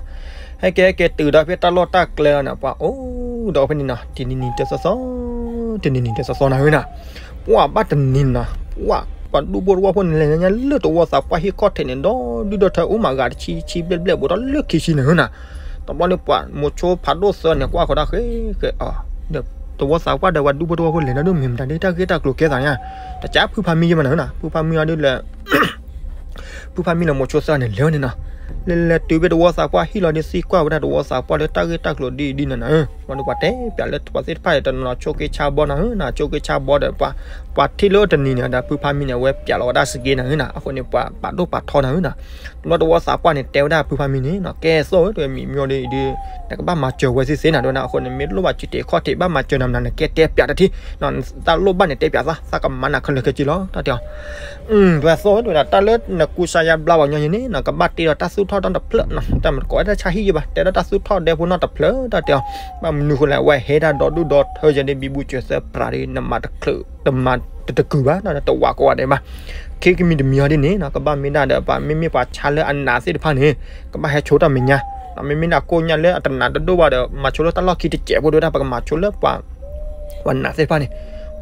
ဟဲက့ၤဟဲက့ၤတုၤဒီးဖဲတၢ်လီၢ်တၢ်ကျဲလီၤန့ၣ် ပှၤအိၣ်ဒီးဖဲန့ၣ်နီၤ, တနံၤနံၤတသီသီ, တနံၤနံၤတသီသီနၤဧၢနၤ, ပှၤဘၣ်တနံၤနီၤ, ပှၤ ပှၤဒူဖိတဝီဖိန့ၣ် လဲၤညါလၢတဝီသးပှၢ်ဟံၣ်ခီၣ်ထံးန့ၣ် ဒီဒူၣ်ဒီထၢအိၣ်မးဂၤတဆံဆံဘျဲၣ်ဘျဲၣ် ဘူးထီၣ်လၢခံဆံနၤဧၢနၤ, တဘျီန့ၣ် ပှၤမိၤဆိဖးဒိၣ်သၢန့ၣ် ကွၢ်ဃီၤတၢ်ဃ့ဃ့အီၤ ဒီးတဝီသးပှၢ်ဒီးပှၤဒူဖိတဝီဖိလဲၤနၤဒိၣ်မ့ၢ်မတၤဒ်တၢ်ဂ့ၢ်တၢ်ကျိၤကဲသးညါ, တကးဖုဖါမံယဲၢ်မးနၤဧၢနၤ, ဖုဖါမံအီၤဒ်လဲၣ် ဖုဖါမံလၢမိၤဆိသၢန့ၣ် လဲၤဝဲန့ၣ်နီၤ, လဲၤလဲၤတုၤဖဲတဝီသးပှၢ်ဟံၣ်လီၤဒီး သံကွၢ်ဝဲဒၣ်တဝီသးပှၢ်လၢတၢ်ဂ့ၢ်တၢ်ကျိၤဒ်အံၤဒ်န့ၣ်နၤဧၢ, ဘၣ်ဒီးပှၤတဲပၠးလၢပှၤသ့ၣ်တဖၣ်အံၤ တနီၤဆိက့ဆါဘီနၤဧၢနၤ, ဆိက့ဆါဘီဒီး ပှၤ ပှၤထံၣ်လၢတနံၤန့ၣ်ဒီး ဖုဖါမံန့ၣ် အဝဲပၠးလီၤဝဲဒၣ်စက့နၤဧၢနၤ, အဃိန့ၣ် ပှၤပာ်ဒိၣ်ပာ်ထီနၤဧၢနၤ, တဘျီတဝီသးပှၢ်န့ၣ်တဲဝဲဒၣ်ဖုဖါမံန့ၣ်နီၤ, ကဲသိးဝဲတဲဝဲမံမံအီၤဒ်အံၤဒ် နကဘၣ်မၤစၢၤဝဲသ့သ့နၤ တဲဝဲဒၣ်, အဃိန့ၣ် မ့ၢ်လိၣ်ဘၣ်စူၤတ့ၢ်ခီၣ်ထံး ဘၣ်မၤစၢၤနၤမနၤ နကဲတဲပၠးတထံၣ်, တၢ်လိၣ်ဘၣ်န့ၣ်တဲပၠးသး သးကမၤနၤခဲလၢာ်ခဲဆ့လီၤ တၢ်တဲအီၤ တဲဝဲသိးဝဲဒၣ် တၢ်လၢနကူစါယါဘျါပှၤကညီန့ၣ်နီၤ ကဘၣ်တ့ထီၣ်တၢ်သူၣ်ထီၣ်နီတဖျၢၣ်နီၤ, တၢ်မတကိးဝဲတၢ်ဆါဟံၣ်ယံဘၣ် တဲထီၣ်တၢ်သူၣ်ထီၣ်ဒဲဖိနီတဖျၢၣ် တၢ်တဲအီၤ, ဘၣ်မနုၤဃိလဲၣ် အဝဲဟဲတၢ်ဒီဒူၣ်ဒီထၢယဲၢ်ဒ် ဘံဘူစၢၤသၢပြးဒ် နမၤတချုး တမၤတတကုာ်ဘၣ် တဝးကိးဂၤဒဲးဘၣ်, ခဲကမံၤတမံၤအီၤဒ်န့ၣ်နီၤ ကဘၣ်မ့ၢ်ဒၣ်ဒီး ပှၤမ့မ့ၢ်ပှၤဆါလၢအနာ်သ့ၣ်တဖၣ်န့ၣ် ကဘၣ်ဟဲဆိတၢ်မဲာ်ညါ, မ့မ့ၢ်ဒၣ်ကိၣ်ညၣ်လၢအတနာ်တဒိၣ်ဘၣ်ဒီး မၤဆိလၢတၢ်လီၢ်ခံတစဲးဖိ တဲဝဲဒၣ် ပကမၤဆိလၢပှၤ ပှၤနာ်သ့ၣ်တဖၣ်န့ၣ်,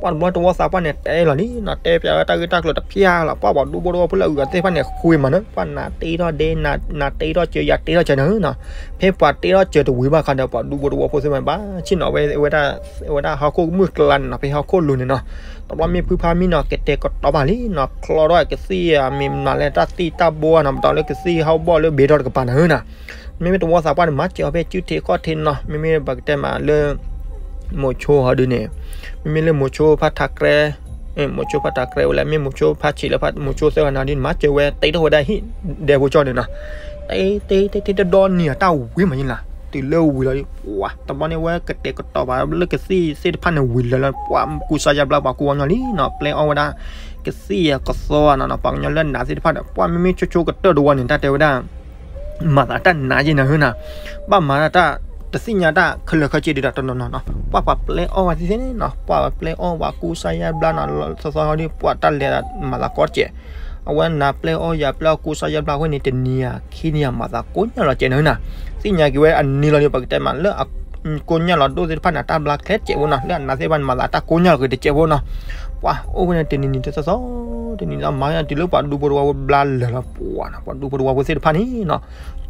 ပှၤတဘျီတဝီသးပှၢ်န့ၣ် တဲလီၤလံနီၤ တဲပၠးဝဲတၢ်ဂ့ၢ်တၢ်ကျိၤတဖၠါလီၤ, ပှၤပှၤဒူဖိတဝီဖိလၢအဂၤသ့ၣ်တဖၣ်န့ၣ် ဃုမးနီၤ ပှၤနာ်တ့ထီၣ်ဒဲ နာ်တ့ထီၣ်စၢၤ ယၤတ့ထီၣ်စၢၤနၤနီၤ, ဖဲပှၤတ့ထီၣ်စၢၤတဝံၤဘၣ်ခါဒီး ပှၤဒူဖိတဝီဖိသ့ၣ်တဖၣ်န့ၣ် ဘၣ်ဆ့ၣ်နီၤဝဲ ဝဲဒၣ်ဟီၣ်ခိၣ်မုၢ်ကျါန့ၣ်နီၤ ဖဲဟီၣ်ခိၣ်လိၤန့ၣ်နီၤ, တဘျီမ့ၢ်ဖုဖါမံနီၤ ကတဲာ်ကတီၤဘၣ်လံနီၤ ချီထီၣ်ကသံၣ်ဧါ မ့ၢ်မနုၤလဲၣ် တၢ်သံၣ်တၢ်ဘိဧါနီၤ ပတီၢ်လၢကသံၣ်ဟီၣ်ဘီၣ်လၢဘ့ထီၣ်တကပၤနၤဧၢနီၤ, မ့မ့ၢ်တဝီသးပှၢ်န့ၣ် မၤစၢၤအီၤဖဲစုထံးခီၣ်ထံးနီၤ မ့မ့ၢ်ပကတဲမးလၢ မိၤဆိဟီဒုန့ၣ်, မ့မ့ၢ်လၢမိၤဆိဖါထးကြဲ, မိၤဆိဖါထးကြဲဝဲလၢ မ့ၢ်မိၤဆိဖါဆံးလၢ မိၤဆိသၢဂၤန့ၣ်ဒ်န့ၣ် မၤစၢၤဝဲ တ့ထီၣ်ဝဲဒၣ်ဟံၣ်ဒဲဖိကၠီန့ၣ်နီၤ, တ့တ့တ့တ့တဒီနံၤအတၢ်ဝံၤမးယံလၢ်, တုၤလၢဝံၤလီၤဒ် ပှၤ တဘျီန့ၣ်ဝဲကတဲာ်ကတီၤဘၣ်လၢကသံၣ်သ့ၣ်တဖၣ်န့ၣ်ဝံၤလၢ်လၢ ပှၤကူစါယါဘျါပှၤကူဝီညီလံနီၤ ပျဲအီၣ်ဝဲဒၣ် ကသံၣ်အကသီနီၤ ပှၤကညီလၢနာ်သ့ၣ်တဖၣ်ဒီး ပှၤမ့မ့ၢ်ဆိဆိကတၢၢ်တဝီန့ၣ် တၢ်တဲဝဲဒၣ် မၤသးတၢ်နာ်ယဲၢ်နၤဧၢနီၤ, ဘၣ်မၤတၢ် တသ့ၣ်ညါတၢ်ခဲလၢာ်ခဲဆ့ဒ်ဒီးတနီၤနီၤနီၤ ပှၤပှၤပျဲအီၣ်ဝဲသ့ၣ်သ့ၣ်နီၤ ပှၤပှၤပျဲအီၣ်ဝဲကူစါယါဘျါနီၤ သီသီဟီဒ် ပှၤတၢ်လဲၤမၤသးကီတစဲး, အဝဲနာ်ပျဲအီၣ်ယၤပျဲအီၣ်ကူစါယါဘျါအဃိန့ၣ် တနံၤဧါခံနံၤဧါ မၤသးကိးညၣ်လီၤစဲးနၤဧၢနီၤ, သ့ၣ်ညါက့ၤဝဲအနံၤလီၤဒီး ပကတဲမးလၢ ကိးညၣ်လီၤဒိၣ်သ့ၣ်တဖၣ်န့ၣ် တၢ်ဘျါချဲတစဲးဖိနီၤ လၢအနာ်သ့ၣ်တဖၣ်န့ၣ် မၤသးတၢ်ကိးညၣ်လီၤက့ၤတစဲးဖိနီၤ, ပှၤအိၣ်ဝဲန့ၣ်တနံၤနံၤတသီသီ တနံၤလီၤမၤတုၤလၢပှၤဒူဖိတဝီဖိဘျါလၢာ်လီၤ ပှၤနီၤ ပှၤဒူဖိတဝီဖိသ့ၣ်တဖၣ်န့ၣ်နီၤ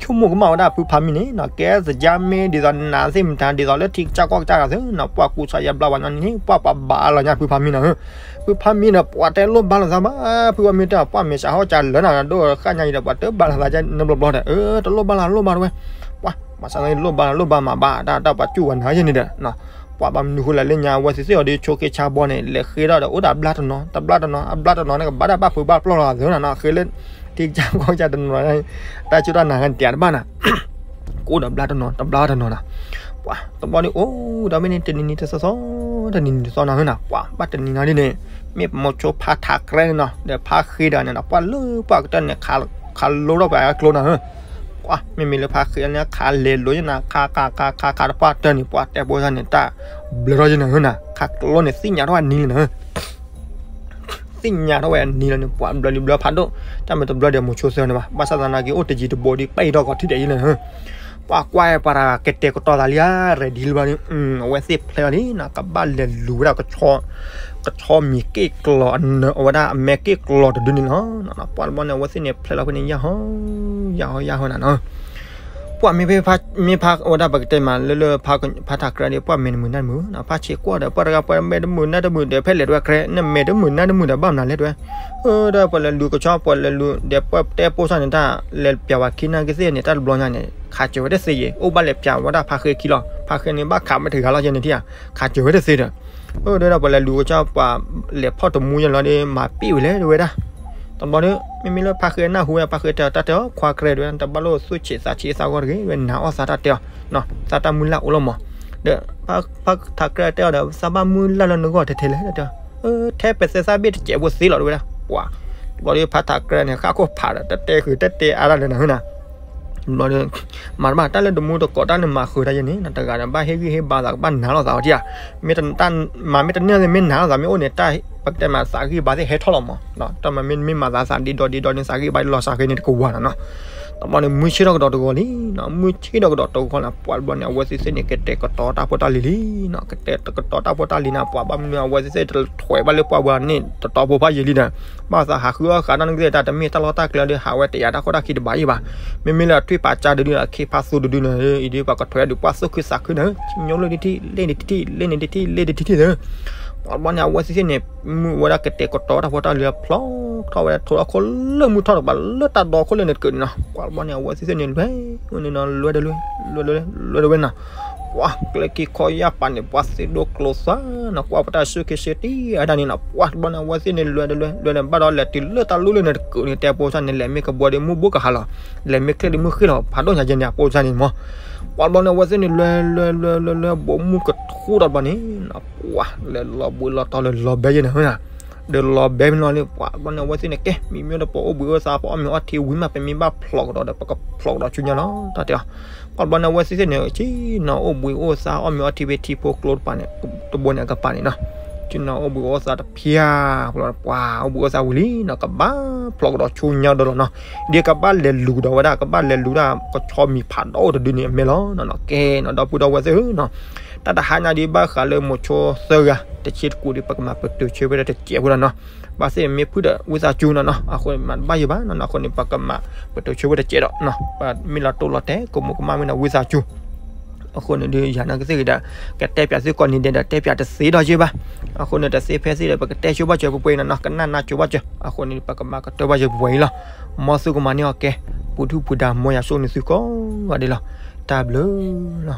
ဆိကမိၣ်ကမၣ်ဝဲဒၣ်ဖုဖါမံန့ၣ်နီၤ ကဲသယါမ့ၢ်ဒ်သိးနာ်သ့ၣ်မတၤ ဒ်သိးလၢထံကစၢ်ကီၢ်ကစၢ်ဂၤသ့ၣ်နီၤ ပှၤကူစါယါဘျါပှၤညီန့ၣ် ပှၤပှၤဘၣ်အါလီၤညါဖုဖါမံနီၤဧၢ, ဖုဖါမံဒီး ပှၤတဲလိၣ်ဘါလိာ်သးဘၣ် ဖုဖါမံတဲ ပှၤမဲာ်ဆှးဟီၣ်ကၢလၢနၤ ဒိၣ်ဃၣ်ညါအံၤဒီး ပှၤတဘါလိာ်သးကဲနဘျီဘျီဒီး အၢ တလိၣ်ဘါလိာ်လိၣ်ဘါတဝဲ, ပှၤ မၤစၢၤလိၣ်ဘါလိာ်လိၣ်ဘါမၤဘၣ် တၢ်တၢ်ပှၤကူဝဲနၤယဲၢ်န့ၣ်ဒီး ပှၤဘၣ်မနုၤဃိလဲၣ်လၢညါ အဝဲသ့ၣ်သ့ၣ်အီၤဒီး ဆိက့ဆါဘီန့ၣ် လဲၤဃ့ထီၣ်ဒီး အိၣ်ဒီးဘျါတနီၤ တဘျါတနီၤ အဘျါတနီၤန့ၣ် ကဘၣ်တၢ်ဘၣ်ဖုးဘၣ်ပျီၢ်လီၤသ့နီၤ ဃ့လၢ ထံကစၢ်ကီၢ်ကစၢ်တနီၤ တၢ်စူၢ်တၢ်နာ်ဂၤန့ၣ် တၢ်တဘၣ်နီၤ ကအိၣ်ဒီးဘျါတနီၤ တဘျါတနီၤနီၤ ပှၤ တဘျီန့ၣ်အိၣ်ဒီးမ့ၢ်န့ၣ် တနံၤနံၤတသီသီ တနံၤနံၤတသီနီၤ ဟၢနၤ ပှၤ ဘၣ်တနံၤနီၤဒ်န့ၣ် မ့ၢ်ပမိၤဆိဖါထးကြဲန့ၣ်နီၤ ဒီးဖါဃ့ဒီးန့ၣ်နီၤ ပှၤလၢပှၤကတၢၢ်န့ၣ် ခးလိထီၣ်ပှၤအကျိနီၤ ဟၢ ပှၤ မ့မ့ၢ်လၢဖါဃ့န့ၣ် ခးလဲၤလိာ်ယဲၢ်နၤ ခးခးခးခးခးတပှၢ်တၢၢ်န့ၣ် ပှၤတဲဖိသၣ်န့ၣ် တၢ်ဘျၢထီၣ်ယဲၢ်နၤ ဟၢနၤ ခးကျိန့ၣ် သ့ၣ်ညါထီၣ်ဝဲအနံၤလံနီၤ ဟၢ သ့ၣ်ညါထီၣ်ဝဲအနံၤလီၤန့ၣ် ပှၤဘျၢလံဘျၢဖးဒိၣ် တၢ်မ့ၢ်တဘျၢဒီးမိၤဆိသၢန့ၣ်ဘၣ် ဘၣ်ဆၣ်သနာ်က့ အိၣ်တယံၤတဘီဒီး ပၢၢ်အံၤထီၣ်ကီးထံၣ်ဒဲးယဲၢ်န့ၣ် ပှၤကွၢ်ပှၤတဂၤကတဲာ်ကတီၤသးလံဧါ ready လၢၤဘၣ်န့ၣ် အဝဲသ့ၣ်ဖျဲလီၤလံနီၤ ကဘၣ်လဲၤလူၤဝဲဒၣ် ကဆီမံၤက့ၣ်ကျီၤ အဝဲဒၣ်အမဲက့ၣ်ကျီၤတဒုန့ၣ်လီၤ ပှၤတဘျီန့ၣ် အဝဲသ့ၣ်န့ၣ် ဖျဲလီၤဖဲန့ၣ် ယၢ်ဟီ ယၢ်ဟီ ယၢ်ဟီနၤနီၤ ပှၤမ့ၢ်ဖဲ မ့ၢ်ဖးဝဲဒၣ်ပကတဲမးလၢလၢ ဖါထးကြဲဒီး ပှၤမဲာ်တမုာ်နါတမုာ် ဖးဆံးကွၢ်ဒီး ပှၤတဂၤပှၤမဲာ်တမုာ်နါတမုာ်ဒီး ဖဲလဲၤတဝဲကြဲ နမဲာ်တမုာ်နါတမုာ်ဒီး ဘၣ်မနုၤလဲၤတဝဲ ဒီးပှၤလဲၤလူၤကဆီ ပှၤလဲၤလူၤ ဒီးပှၤတဲပိၢ်ဆၣ်န့ၣ် တၢ်လဲၤပျးဝဲခံနၢ်ကသ့ၣ်န့ၣ် တၢ်တဘျီညါန့ၣ် ခးစၢၤဝဲတသ့ယဲၢ် အိၣ်ဘၣ်လဲၤပၠးဝဲဒၣ်ဖါဃဲခံလီၤ. ဖါဃဲန့ၣ်ဘၣ်ခးမ့ၢ်တဂၤလီၤယဲန့ၣ်ထံၣ်ဧါ, ခးစၢၤဝဲတသ့ဒီး, အၢ တဲဝဲဒၣ် ပှၤလဲၤလူၤကစၢ်ပှၤလဲၤဖီၣ်တမူယဲလီၤဒီး မၤပ့ၢ်ဝဲလဲၣ်တဲဝဲဒၣ်. တဘျီဒီး မ့မ့ၢ်လၢဖါဃဲနၢ်ဟူဝဲ ဖါဃဲတဲအီၤ တၢ်တဲအီၤ ခွါကြဲးတဲဝဲ တဘၣ်လိာ်သူၣ်ဆံးသးဆံးသးဂီၢ်တဂ့ၤ ဝဲနာ်အီၣ်သးတၢ်တဲအီၤ, သးတၢ်မုၢ်လၢ်အိၣ်လီၤမး. ဒီး ဖါထးကြဲးတဲအီၤဒီး သးဘၣ်မုၢ်လၢ်လၢနဂီၢ်ထဲထဲလဲၣ်တဲအီၤ, ထဲပသဲသၣ်ဘ့ၣ်တစဲးဖိသ့လီၤတဲဝဲဒၣ်. ပှၤ တဘျီဒီး ဖါထးကြဲးန့ၣ် ဃၣ်ခိၣ်ဖးဒီး တတဲဃုာ်တတဲအါတၢ်လၢနၤဟၢနၤ ဘျီဒီး မၤတဘၣ် တၢ်လၢတမူတကိးတၢ်န့ၣ် မၤဃုာ်တၢ်ယဲန့ၣ် တဂၤဒီး ဘၣ်ဟ့ၣ်ဂံၢ်ဟ့ၣ်ဘါသး ကဘၣ်နာ်လိာ်သးအီၤထံၣ်ဧါ. မ့ၢ်တ မၤမ့ၢ်တန့ၢ်သ့ၣ် မ့ၢ်နာ်လိာ်သးမ့ၢ်အိၣ်န့ၣ် တၢ်ပကတဲမးသးဂံၢ်ဘါသ့ၣ်ဟဲထီၣ်လီၤမး, တၢ်မၤမ့ၢ်မ့ၢ်မၤသးသးဒ့ဒီဒ့ဒီန့ၣ် သးဂံၢ်ဘါလီၤသးဃဲန့ၣ်တကဝၤလီၤနီၤ. တဘျီန့ၣ် မုၢ်ဆ့ၣ်ထီၣ်ကဒီးတဂီၤလံနီၤ, မုၢ်ဆ့ၣ်ထီၣ်ကဒီးတဂီၤလီၤ ပှၤတဘျီန့ၣ် အဝဲသ့ၣ်သ့ၣ်န့ၣ် ကတဲာ်ကတီၤတၢ်ဖိတၢ်လံၤလံနီၤ, ကတဲာ်ကတီၤတၢ်ဖိတၢ်လံၤန့ၣ် ပှၤဘၣ်မနုၤအဝဲသ့ၣ်သ့ၣ်တထွဲဘၣ်လၢပှၢ်ပူၤန့ၣ် တတီဖိဖးယံာ်လံဒီး ဘၣ်သးဟးဃုအီၣ်ဃာ်တၢ်န့ၣ်ကသ့ၣ်တၢ်တမ့ၢ်တၢ်လီၢ်တၢ်ကျဲဒီး ဟးဝဲတယာ်တၢ်ခိၣ်တၢ်ခံတဘၣ်အံၤဘၣ်. မ့မ့ၢ်လၢအထွံၣ်ပာ်ကၢ်တဒုဒီး အခ့ဖးသူတဒုန့ၣ် အံၤဒ်ပှၤကထွဲဒုးပှၢ်သူၣ်ခုသးခုန့ၣ် ညိလ့ၣ်တထံၣ် လ့ၣ်န့ၣ်တထံၣ် လ့ၣ်န့ၣ်တထံၣ် လ့ၣ်တထံၣ်တထံၣ်န့ၣ် ပှၤတဘျီန့ၣ် အဝဲသ့ၣ်သ့ၣ်န့ၣ် မုၢ်ဝဲဒၣ်ကတဲာ်ကတီၤတၢ်ဖိတၢ်လံၤ ဖျီထီၣ်ဝဲဒၣ်ထိးထီၣ်ခိၣ်လၢမုၢ်ထီၣ်တကပၤလၢတၢ်ဒီခိၣ်လၢန့ၣ်တကၢးန့ၣ်နီၤ, ပှၤတဘျီန့ၣ် အဝဲသ့ၣ်သ့ၣ်န့ၣ် လွဲဝဲန့ၣ်နီၤ လွဲတလွဲ လွဲတလွဲ လွဲတဝဲနီၤ. ပှၤကျဲက့ၤခီယၢ်ပာ်န့ၣ် ပှၤသ့ၣ်ဒိကျိသးနီၤ ကွၢ်ပတၢ်ဆူၣ်ခ့ဆ့တံၢ်အတၢ်န့ၣ်နီၤ ပှၤတဘျီန့ၣ် အဝဲသ့ၣ်န့ၣ် လွဲတလွဲ လွဲန့ၣ် ဘၣ်ဒီးလဲၤတုၤလၢတၢ်လူၢ်လၢန့ၣ်တကၢးန့ၣ် တဲပိစၢ်န့ၣ် လဲၤမ့ၢ်ကဘှီဒီးမုၢ်ဘိၣ်ကဟးလီၤ လဲၤမ့ၢ်ချ့ဒီးမုၢ်ဃ့ၢ်လီၤ ဖးဒိၣ်ညါယဲန့ၣ် အပိစၢ်န့ၣ်မး. ပှၤတဘျီန့ၣ် အဝဲသ့ၣ်န့ၣ် လွဲလွဲလွဲလွဲလွဲ ဘိးမုၢ်ကထူၣ်တဘျီန့ၣ် ပှၤလဲၤလီၤဘှံးလီၤတီၤလၢလီၤဘဲယဲန့ၣ် ဒီးလီၤဘဲမ့ၢ်လီၤန့ၣ် ပှၤတဘျီန့ၣ် အဝဲသ့ၣ်န့ၣ် ကဲ မ့မ့ၢ်ဒီးပအိၣ်ဘှံးအိၣ်သါ ပအီၣ်မ့ၤအီထံဝံၤမး ပမ့ၢ်ဘၣ်ဖျိးကဒီးဒီး ပကဖျိးကဒီးဆူညါလီၤ တၢ်တဲအီၤ. ပှၤတဘျီန့ၣ် အဝဲသ့ၣ်သ့ၣ်န့ၣ် ဆ့ၣ်နီၤအိၣ်ဘှံးအိၣ်သါ အီၣ်မ့ၤအီထံဖဲထံဖိကျိတပၤန့ၣ် တဘိန့ၣ်အကပၤန့ၣ်နီၤ ဆ့ၣ်နီၤအိၣ်ဘှံးအိၣ်သါတဖျၢၣ် ပှၤအိၣ်ဘှံးအိၣ်သါဝံၤလံနီၤ ကဘၣ်ဖျိးကဒီးဆူညါဒီးလီၤနီၤ ဒ်ကဘၣ်လဲၤလူၤကဒီးဝဲဒၣ် ကဘၣ်လဲၤလူၤဒၣ် ကဆီမံၤဖးဒိၣ်တဒုန့ၣ်အမဲာ်လီၤနီၤ ကဲနီၤ ဒီပုၢ်ဒီဝဲၢ်သ့ၣ်ဧၢနီၤ တၢ်တဟါညါဒ်ဘၣ်ဃးလၢမိၤဆိသၢဂၤ တဆံတကူၣ်ဒ်ပကမၤပတုာ်ဆိဝဲဒၣ်တစဲးဖိလီၤနီၤ ဘၣ်သ့ၣ်မ့ၢ်ဖုၣ်ဒီးဝံသးစူၤနီၤနီၤ အဃိမၤတဘၣ်ယိၣ်ဘၣ်နီၤနီၤ အဃိန့ၣ် ပကမၤပတုာ်ဆိဝဲတစဲးဒီးနီၤ ပမ့ၢ်လီၤတိၢ်လီၤတဲာ် ကမူးကမၣ်မ့ၢ်နီၤ ဝံသးစူၤ အဃိန့ၣ်ဒုး ယၤနာ်ကသ့ၣ်ဂ့ၤဒီး ကတဲပၠးသုကိးနံၤဒဲးဒီး တဲပၠးတသ့ဒီးယ့ၢ်ဘၣ်. အဃိန့ၣ် တသ့ဖဲသ့ၣ်ဒီး ပကတဲဆိဘၣ်စၢၤပှဲၤပှဲၤအံၤနီၤနီၤ ကနၣ်နၢ်ကၠိဘၣ်စၢၤ အဃိန့ၣ် ပကမၤကတၢၢ်ဘၣ်စၢၤပှဲၤပှဲၤအံၤလီၤ. မ်သုကမၤန့ၢ်အီၤကဲ ပူၤဒုၣ်ပူၤဒါ မ်ယွၤဆိၣ်ဂ့ၤသုကိးဂၤဒဲးလီၤ. တၢ်ဘျုးလီၤ.